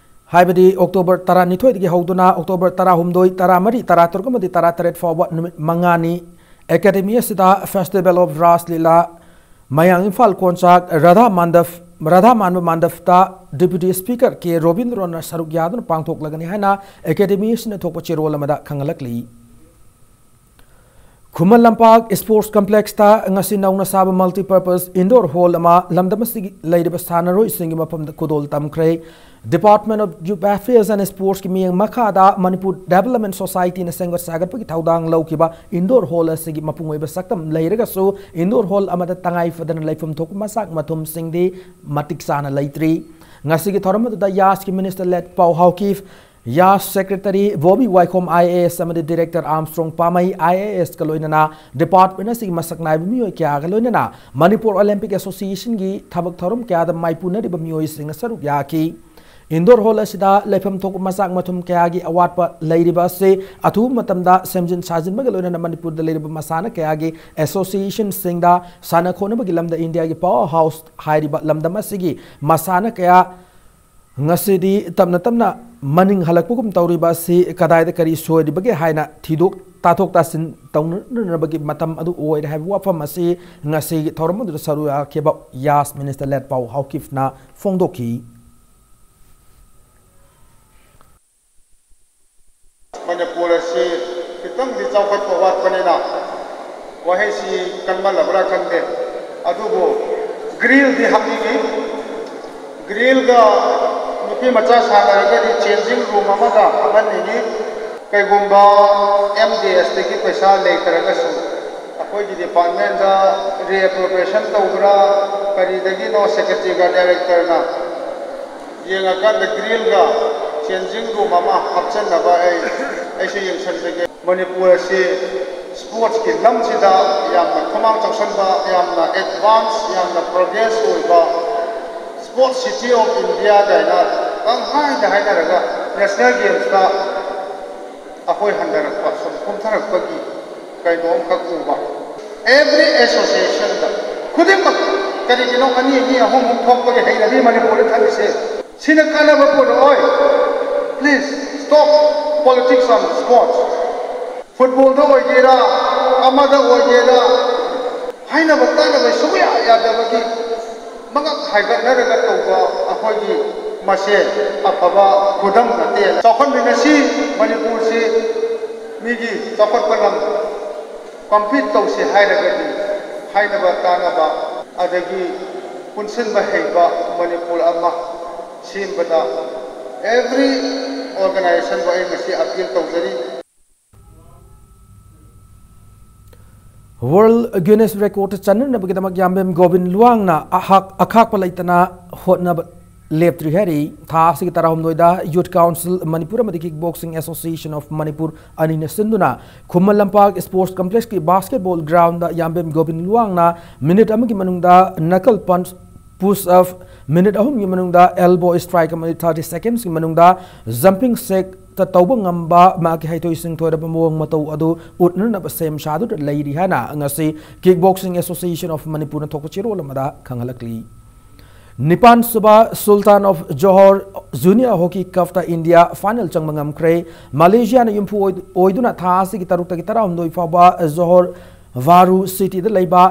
ꯍꯥꯏꯕꯗꯤ October ꯇꯔꯥꯅꯤꯊꯣꯏꯗꯒꯤ ꯍꯧꯗꯨꯅ October ꯇꯔꯥꯍꯨꯝꯗꯣꯏ, ꯇꯔꯥꯃꯔꯤ, ꯇꯔꯥꯇꯔꯨꯛ ꯑꯃꯗꯤ ꯇꯔꯥꯇꯔꯦꯠ ꯐꯥꯎꯕ ꯅꯨꯃꯤꯠ ꯃꯉꯥꯅꯤ academy ꯑꯁꯤꯗ Festival of Ras Leela, ꯃꯌꯥꯡ ꯏꯝꯐꯥꯜ ꯀꯣꯟꯆꯥꯛ ꯔꯥꯙꯥ ꯃꯥꯟꯗꯞ, ꯔꯥꯙꯥ ꯃꯥꯟꯕ ꯃꯥꯟꯗꯞꯇ Deputy Speaker ꯀꯦ ꯔꯣꯕꯤꯟꯗ꯭ꯔꯣꯅ ꯁꯔꯨꯛ ꯌꯥꯗꯨꯅ ꯄꯥꯡꯊꯣꯛꯂꯒꯅꯤ ꯍꯥꯏꯅ academy ꯑꯁꯤꯅ ꯊꯣꯛꯄ ꯆꯦꯔꯣꯜ ꯑꯃꯗ ꯈꯪꯍꯜꯂꯛꯂꯤ꯫ ꯈꯨꯃꯟ ꯂꯝꯄꯥꯛ Sports Complexꯇ ꯉꯁꯤ ꯅꯧꯅ ꯁꯥꯕ multipurpose indoor hall ꯑꯃ ꯂꯝꯗꯝ ꯑꯁꯤꯒꯤ ꯂꯩꯔꯤꯕ ꯁꯥꯟꯅꯔꯣꯏꯁꯤꯡꯒꯤ ꯃꯐꯝꯗ ꯈꯨꯗꯣꯜ ꯇꯝꯈ꯭ꯔꯦ꯫ Department of Youth Affairs and Sportsꯀꯤ ꯃꯤꯠꯌꯦꯡ ꯃꯈꯥꯗ ꯃꯅꯤꯄꯨꯔ Development Societyꯅ ꯁꯦꯝꯒꯠ ꯁꯥꯒꯠꯄꯒꯤ ꯊꯧꯗꯥꯡ ꯂꯧꯈꯤꯕ indoor hall ꯑꯁꯤꯒꯤ ꯃꯄꯨꯡ ꯑꯣꯏꯕ ꯁꯛꯇꯝ ꯂꯩꯔꯒꯁꯨ, indoor hall ꯑꯃꯗ ꯇꯉꯥꯏ ꯐꯗꯅ ꯂꯩꯐꯝ ꯊꯣꯛꯄ ꯃꯆꯥꯛ ꯃꯊꯨꯝꯁꯤꯡꯗꯤ ꯃꯇꯤꯛ ꯆꯥꯅ ꯂꯩꯇ꯭ꯔꯤ꯫ ꯉꯁꯤꯒꯤ ꯊꯧꯔꯝ ꯑꯗꯨꯗ ꯌꯥꯁꯀꯤ Minister ꯂꯦꯠ ꯄꯥꯎ ꯍꯥꯎꯀꯤꯞ, ꯌꯥꯁ Secretary ꯕꯣꯕꯤ ꯋꯥꯏꯈꯣꯝ IAS ꯑꯃꯗꯤ Director ꯑꯥꯔꯝꯁꯇ꯭ꯔꯣꯡ ꯄꯥꯃꯩ IASꯀ ꯂꯣꯏꯅꯅ department ꯑꯁꯤꯒꯤ ꯃꯁꯛ ꯅꯥꯏꯕ ꯃꯤꯑꯣꯏ ꯀꯌꯥꯒ ꯂꯣꯏꯅꯅ Manipur Olympic Associationꯒꯤ ꯊꯕꯛ ꯊꯧꯔꯝ ꯀꯌꯥꯗ ꯃꯥꯏꯄꯨꯅꯔꯤꯕ ꯃꯤꯑꯣꯏꯁꯤꯡꯅ ꯁꯔꯨꯛ ꯌꯥꯈꯤ꯫ Indoor hall ꯑꯁꯤꯗ ꯂꯩꯐꯝ ꯊꯣꯛꯄ ꯃꯆꯥꯛ ꯃꯊꯨꯝ ꯀꯌꯥꯒꯤ ꯑꯋꯥꯠꯄ ꯂꯩꯔꯤꯕ ꯑꯁꯤ ꯑꯊꯨꯕ ꯃꯇꯝꯗ ꯁꯦꯝꯖꯤꯟ ꯁꯥꯖꯤꯟꯕꯒ ꯂꯣꯏꯅꯅ ꯃꯅꯤꯄꯨꯔꯗ ꯂꯩꯔꯤꯕ ꯃꯁꯥꯟꯅ ꯀꯌꯥꯒꯤ associationꯁꯤꯡꯗ ꯁꯥꯟꯅ ꯈꯣꯠꯅꯕꯒꯤ ꯂꯝꯗ Indiaꯒꯤ power house ꯍꯥꯏꯔꯤꯕ ꯂꯝꯗꯝ ꯑꯁꯤꯒꯤ ꯃꯁꯥꯟꯅ ꯀꯌꯥ ꯉꯁꯤꯗꯤ ꯇꯞꯅ ꯇꯞꯅ ꯃꯅꯤꯡ ꯍꯜꯂꯛꯄꯒꯨꯝ ꯇꯧꯔꯤꯕ ꯑꯁꯤ ꯀꯗꯥꯏꯗ ꯀꯔꯤ ꯁꯣꯏꯔꯤꯕꯒꯦ ꯍꯥꯏꯅ ꯊꯤꯗꯣꯛ ꯇꯥꯊꯣꯛ ꯇꯥꯁꯤꯟ ꯇꯧꯅꯅꯕꯒꯤ ꯃꯇꯝ ꯑꯗꯨ ꯑꯣꯏꯔꯦ ꯍꯥꯏꯕ ꯋꯥꯐꯝ ꯑꯁꯤ ꯉꯁꯤꯒꯤ ꯊꯧꯔꯝ ꯑꯗꯨꯗ ꯁꯔꯨꯛ ꯌꯥꯈꯤꯕ ꯌꯥꯁ Minister ꯂꯦꯠ ꯄꯥꯎ ꯍꯥꯎꯀꯤꯞꯅ ꯐꯣꯡꯗꯣꯛꯈꯤ꯫ ꯃꯅꯤꯄꯨꯔ ꯑꯁꯤ ꯈꯤꯇꯪꯗꯤ ꯆꯥꯎꯈꯠꯄ ꯋꯥꯠꯄꯅꯤꯅ ꯋꯥꯍꯩꯁꯤ ꯀꯟꯃꯜꯂꯕ꯭ꯔꯥ ꯈꯪꯗꯦ, ꯑꯗꯨꯕꯨ grillꯗꯤ ꯍꯥꯞꯅꯤꯡꯉꯤ꯫ Grillꯒ ꯅꯨꯄꯤ ꯃꯆꯥ ꯁꯥꯟꯅꯔꯒꯗꯤ changing room ꯑꯃꯒ ꯍꯥꯞꯍꯟꯅꯤꯡꯉꯤ꯫ ꯀꯩꯒꯨꯝꯕ MDSꯇꯒꯤ ꯄꯩꯁꯥ ꯂꯩꯇ꯭ꯔꯒꯁꯨ ꯑꯩꯈꯣꯏꯒꯤ departmentꯗ reappropriation ꯇꯧꯕ꯭ꯔꯥ, ꯀꯔꯤꯗꯒꯤꯅꯣ secretaryꯒ directorꯅ ꯌꯦꯡꯉꯀꯥꯟꯗ grillꯒ changing room ꯑꯃ ꯍꯥꯞꯆꯟꯅꯕ ꯑꯩ, ꯑꯩꯁꯨ ꯌꯦꯡꯁꯟꯖꯒꯦ꯫ ꯃꯅꯤꯄꯨꯔ ꯑꯁꯤ sportsꯀꯤ ꯂꯝꯁꯤꯗ ꯌꯥꯝꯅ ꯈꯨꯃꯥꯡ ꯆꯥꯎꯁꯟꯕ, ꯌꯥꯝꯅ advance, ꯌꯥꯝꯅ progress ꯑꯣꯏꯕ sports city of India ꯀꯥꯏꯅ ꯄꯪꯍꯥꯏꯗ ꯍꯥꯏꯅꯔꯒ national gamesꯇ ꯑꯩꯈꯣꯏ ꯍꯟꯊꯔꯛꯄ, ꯁꯨꯝ ꯀꯨꯝꯊꯔꯛꯄꯒꯤ ꯀꯩꯅꯣ ꯑꯃꯈꯛ ꯎꯕ꯫ Every associationꯗ ꯈꯨꯗꯤꯡꯃꯛ, ꯀꯔꯤꯒꯤꯅꯣ ꯑꯅꯤ ꯑꯅꯤ ꯑꯍꯨꯝ ꯑꯍꯨꯝ ꯊꯣꯛꯄꯒꯤ ꯍꯩꯅꯕꯤ ꯃꯅꯤꯄꯨꯔꯗ ꯊꯝꯃꯤꯁꯦ? ꯁꯤꯅ ꯀꯥꯟꯅꯕ ꯄꯨꯔꯛꯑꯣꯏ꯫ Please stop politics on sports. Footballꯗ ꯑꯣꯏꯒꯦꯔꯥ, ꯑꯃꯗ ꯑꯣꯏꯒꯦꯔꯥ, ꯍꯥꯏꯅꯕ ꯇꯥꯅꯕ ꯁꯨꯡꯌꯥ ꯌꯥꯗꯕꯒꯤ ꯃꯉꯛ ꯍꯥꯏꯒꯠꯅꯔꯒ ꯇꯧꯕ ꯑꯩꯈꯣꯏꯒꯤ ꯃꯁꯦ ꯑꯐꯕ ꯈꯨꯗꯝ ꯅꯠꯇꯦ꯫ ꯆꯥꯎꯈꯠꯃꯤꯟꯅꯁꯤ, ꯃꯅꯤꯄꯨꯔꯁꯤ ꯃꯤꯒꯤ ꯆꯥꯎꯈꯠꯄ ꯂꯝ ꯀꯝꯄꯤꯠ ꯇꯧꯁꯦ ꯍꯥꯏꯔꯒꯗꯤ ꯍꯥꯏꯅꯕ ꯇꯥꯅꯕ ꯑꯗꯒꯤ ꯄꯨꯟꯁꯤꯟꯕ ꯍꯩꯕ ꯃꯅꯤꯄꯨꯔ ꯑꯃ ꯁꯦꯝꯕꯗ every organizationꯕꯨ ꯑꯩ ꯉꯁꯤ ꯑꯄꯤꯜ ꯇꯧꯖꯔꯤ꯫ World Guinness Record ꯆꯟꯅꯅꯕꯒꯤꯗꯃꯛ ꯌꯥꯝꯕꯦꯝ ꯒꯣꯕꯤꯟ ꯂꯨꯋꯥꯡꯅ ꯑꯍꯥꯛ-, ꯑꯈꯥꯛꯄ ꯂꯩꯇꯅ ꯍꯣꯠꯅꯕ ꯂꯦꯞꯇ꯭ꯔꯤ ꯍꯥꯏꯔꯤ꯫ ꯊꯥ ꯑꯁꯤꯒꯤ ꯇꯔꯥꯍꯨꯝꯗꯣꯏꯗ Youth Council Manipur ꯑꯃꯗꯤ Kick Boxing Association of Manipur ꯑꯅꯤꯅ ꯁꯤꯟꯗꯨꯅ Khuman Lampak Sports Complexꯀꯤ basketball groundꯗ ꯌꯥꯝꯕꯦꯝ Gobin ꯂꯨꯋꯥꯡꯅ minute ꯑꯃꯒꯤ ꯃꯅꯨꯡꯗ knuckle punch, push up, minute ꯑꯍꯨꯝꯒꯤ ꯃꯅꯨꯡꯗ elbow strike ꯑꯃꯗꯤ thirty secondsꯀꯤ ꯃꯅꯨꯡꯗ jumping sack ꯇ ꯇꯧꯕ ꯉꯝꯕ ꯃꯍꯥꯛꯀꯤ ꯍꯩꯊꯣꯏ ꯁꯤꯡꯊꯣꯏꯔꯕ ꯃꯑꯣꯡ ꯃꯇꯧ ꯑꯗꯨ ꯎꯠꯅꯅꯕ ꯁꯦꯝ ꯁꯥꯗꯨꯅ ꯂꯩꯔꯤ ꯍꯥꯏꯅ ꯉꯁꯤ Kick Boxing Association of Manipurꯅ ꯊꯣꯛꯄ ꯆꯦꯔꯣꯜ ꯑꯃꯗ ꯈꯪꯍꯜꯂꯛꯂꯤ꯫ ꯅꯤꯄꯥꯟ ꯁꯨꯕ Sultan of Johor Junior Hockey Cupꯇ ꯏꯟꯗꯤꯌꯥ final ꯆꯪꯕ ꯉꯝꯈ꯭ꯔꯦ꯫ ꯃꯂꯦꯁꯤꯌꯥꯅ ꯌꯨꯝꯐꯨ ꯑꯣꯏ-, ꯑꯣꯏꯗꯨꯅ ꯊꯥ ꯑꯁꯤꯒꯤ ꯇꯔꯨꯛꯇꯒꯤ ꯇꯔꯥꯍꯨꯝꯗꯣꯏ ꯐꯥꯎꯕ ꯖꯣꯍꯣꯔ ꯚꯥꯔꯨ ꯁꯤꯇꯤꯗ ꯂꯩꯕ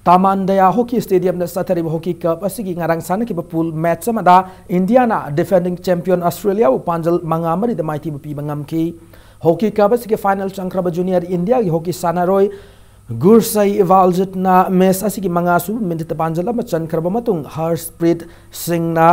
ꯇꯥꯃꯥꯟꯗꯌꯥ ꯍꯣꯀꯤ ꯁ꯭ꯇꯦꯗꯤꯌꯝꯗ ꯆꯠꯊꯔꯤꯕ ꯍꯣꯀꯤ ꯀꯞ ꯑꯁꯤꯒꯤ ꯉꯔꯥꯡ ꯁꯥꯟꯅꯈꯤꯕ ꯄꯨꯜ ꯃꯦꯆ ꯑꯃꯗ ꯏꯟꯗꯤꯌꯥꯅ defending champion ꯑꯁꯇ꯭ꯔꯦꯂꯤꯌꯥꯕꯨ ꯄꯥꯟꯖꯜ ꯃꯉꯥ ꯃꯔꯤꯗ ꯃꯥꯏꯊꯤꯕ ꯄꯤꯕ ꯉꯝꯈꯤ꯫ ꯍꯣꯀꯤ ꯀꯞ ꯑꯁꯤꯒꯤ ꯐꯥꯏꯅꯦꯜ ꯆꯪꯈ꯭ꯔꯕ ꯖꯨꯅꯤꯌꯔ ꯏꯟꯗꯤꯌꯥꯒꯤ ꯍꯣꯀꯤ ꯁꯥꯟꯅꯔꯣꯏ ꯒꯨꯔꯁꯩ ꯏꯚꯥꯜꯖꯤꯠꯅ ꯃꯦꯆ ꯑꯁꯤꯒꯤ ꯃꯉꯥ ꯁꯨꯕ ꯃꯤꯅꯤꯠꯇ ꯄꯥꯟꯖꯜ ꯑꯃ ꯆꯟꯈ꯭ꯔꯕ ꯃꯇꯨꯡ ꯍꯔꯁꯄ꯭ꯔꯤꯠ ꯁꯤꯡꯅ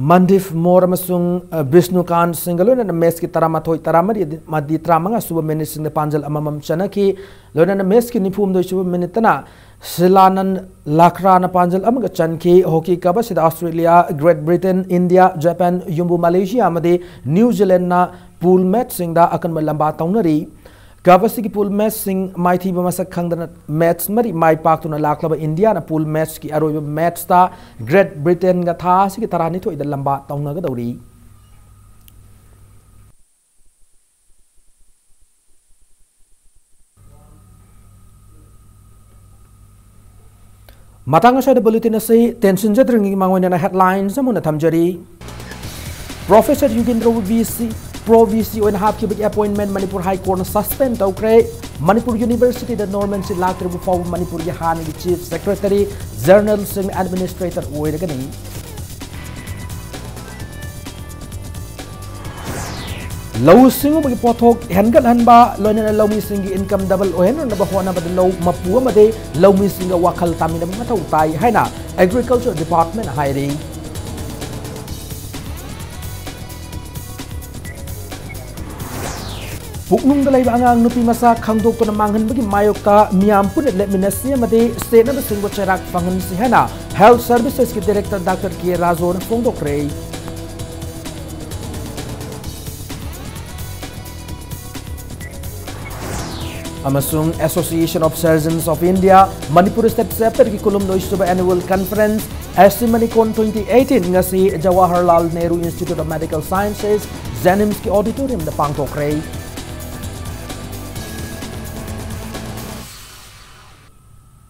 ꯃꯟꯗꯤꯞ ꯃꯣꯔ ꯑꯃꯁꯨꯡ, ꯑ, ꯕꯤꯁꯅꯨꯀꯥꯟ ꯁꯤꯡꯒ ꯂꯣꯏꯅꯅ ꯃꯦꯆꯀꯤ ꯇꯔꯥꯃꯥꯊꯣꯏ, ꯇꯔꯥꯃꯔꯤ ꯑꯃꯗꯤ ꯇꯔꯥꯃꯉꯥ ꯁꯨꯕ ꯃꯤꯅꯤꯠꯁꯤꯡꯗ ꯄꯥꯟꯖꯜ ꯑꯃꯃꯝ ꯆꯟꯅꯈꯤ꯫ ꯂꯣꯏꯅꯅ ꯃꯦꯆꯀꯤ ꯅꯤꯐꯨꯍꯨꯝꯗꯣꯏ ꯁꯨꯕ ꯃꯤꯅꯤꯠꯇꯅ ꯁꯤꯂꯥꯅꯟ ꯂꯥꯈ꯭ꯔꯥꯅ ꯄꯥꯟꯖꯜ ꯑꯃꯒ ꯆꯟꯈꯤ꯫ ꯍꯣꯀꯤ ꯀꯞ ꯑꯁꯤꯗ Australia, great Britain, India, Japan, ꯌꯨꯝꯕꯨ ꯃꯂꯦꯁꯤꯌꯥ ꯑꯃꯗꯤ ꯅ꯭ꯌꯨ ꯖꯤꯂꯦꯟꯗꯅ ꯄꯨꯜ ꯃꯦꯆꯁꯤꯡꯗ ꯑꯀꯟꯕ ꯂꯝꯕꯥ ꯇꯧꯅꯔꯤ꯫ ꯀꯞ ꯑꯁꯤꯒꯤ ꯄꯨꯜ ꯃꯦꯆꯁꯤꯡ ꯃꯥꯏꯊꯤꯕ ꯃꯁꯛ ꯈꯪꯗꯅ ꯃꯦꯆ ꯃꯔꯤ ꯃꯥꯏ ꯄꯥꯛꯇꯨꯅ ꯂꯥꯛꯂꯕ ꯏꯟꯗꯤꯌꯥꯅ ꯄꯨꯜ ꯃꯦꯆꯀꯤ ꯑꯔꯣꯏꯕ ꯃꯦꯆꯇ ꯒ꯭ꯔꯦꯠ ꯕ꯭ꯔꯤꯇꯦꯟꯒ ꯊꯥ ꯑꯁꯤꯒꯤ ꯇꯔꯥꯅꯤꯊꯣꯏꯗ ꯂꯝꯕꯥ ꯇꯧꯅꯒꯗꯧꯔꯤ꯫ ꯃꯇꯥꯡ ꯑꯁꯤꯗ ꯕꯨꯂꯦꯇꯤꯟ ꯑꯁꯤ ꯇꯦꯟꯁꯤꯟꯖꯗ꯭ꯔꯤꯉꯩꯒꯤ ꯃꯥꯡꯑꯣꯏꯅꯅ headlines ꯑꯃꯨꯛ ꯍꯟꯅ ꯊꯝꯖꯔꯤ꯫ Professor ꯌꯨꯒꯦꯟꯗ꯭ꯔꯕꯨ VC, Pro VC ꯑꯣꯏꯅ ꯍꯥꯞꯈꯤꯕꯒꯤ appointment ꯃꯅꯤꯄꯨꯔ High Courtꯅ suspend ꯇꯧꯈ꯭ꯔꯦ꯫ ꯃꯅꯤꯄꯨꯔ Universityꯗ ꯅꯣꯔꯃꯦꯟ ꯁꯤꯠ ꯂꯥꯛꯇ꯭ꯔꯤꯕ ꯐꯥꯎꯕ ꯃꯅꯤꯄꯨꯔꯒꯤ ꯍꯥꯟꯅꯒꯤ Chief Secretary, General ꯁꯤꯡ Administrator ꯑꯣꯏꯔꯒꯅꯤ꯫ ꯂꯧꯎ ꯁꯤꯡꯎꯕꯒꯤ ꯄꯣꯠꯊꯣꯛ ꯍꯦꯟꯒꯠꯍꯟꯕ, ꯂꯣꯏꯅꯅ ꯂꯧꯃꯤꯁꯤꯡꯒꯤ income double ꯑꯣꯏꯍꯟꯅꯕ ꯍꯣꯠꯅꯕꯗ ꯂꯧ ꯃꯄꯨ ꯑꯃꯗꯤ ꯂꯧꯃꯤꯁꯤꯡꯒ ꯋꯥꯈꯜ ꯇꯥꯃꯤꯟꯅꯕ ꯃꯊꯧ ꯇꯥꯏ ꯍꯥꯏꯅ Agriculture Department ꯍꯥꯏꯔꯤ꯫ ꯄꯨꯛꯅꯨꯡꯗ ꯂꯩꯕ ꯑꯉꯥꯡ ꯅꯨꯄꯤ ꯃꯆꯥ ꯈꯪꯗꯣꯛꯇꯨꯅ ꯃꯥꯡꯍꯟꯕꯒꯤ ꯃꯥꯌꯣꯛꯇ ꯃꯤꯌꯥꯝ ꯄꯨꯟꯅ ꯂꯦꯞꯃꯤꯟꯅꯁꯤ ꯑꯃꯗꯤ ꯆꯦꯠꯅꯕꯁꯤꯡꯕꯨ ꯆꯩꯔꯥꯛ ꯐꯪꯍꯟꯁꯤ ꯍꯥꯏꯅ Health Servicesꯀꯤ Director Doctor K ꯔꯥꯖꯨꯅ ꯐꯣꯡꯗꯣꯛꯈ꯭ꯔꯦ꯫ ꯑꯃꯁꯨꯡ Association of Surgeons of India Manipur State Chapterꯒꯤ ꯀꯨꯟꯍꯨꯝꯗꯣꯏꯁꯨꯕ Annual Conference, S C Manikon twenty eighteen, ꯉꯁꯤ Jawaharlal Nehru Institute of Medical Sciences, JNIMSꯀꯤ auditoriumꯗ ꯄꯥꯡꯊꯣꯛꯈ꯭ꯔꯦ꯫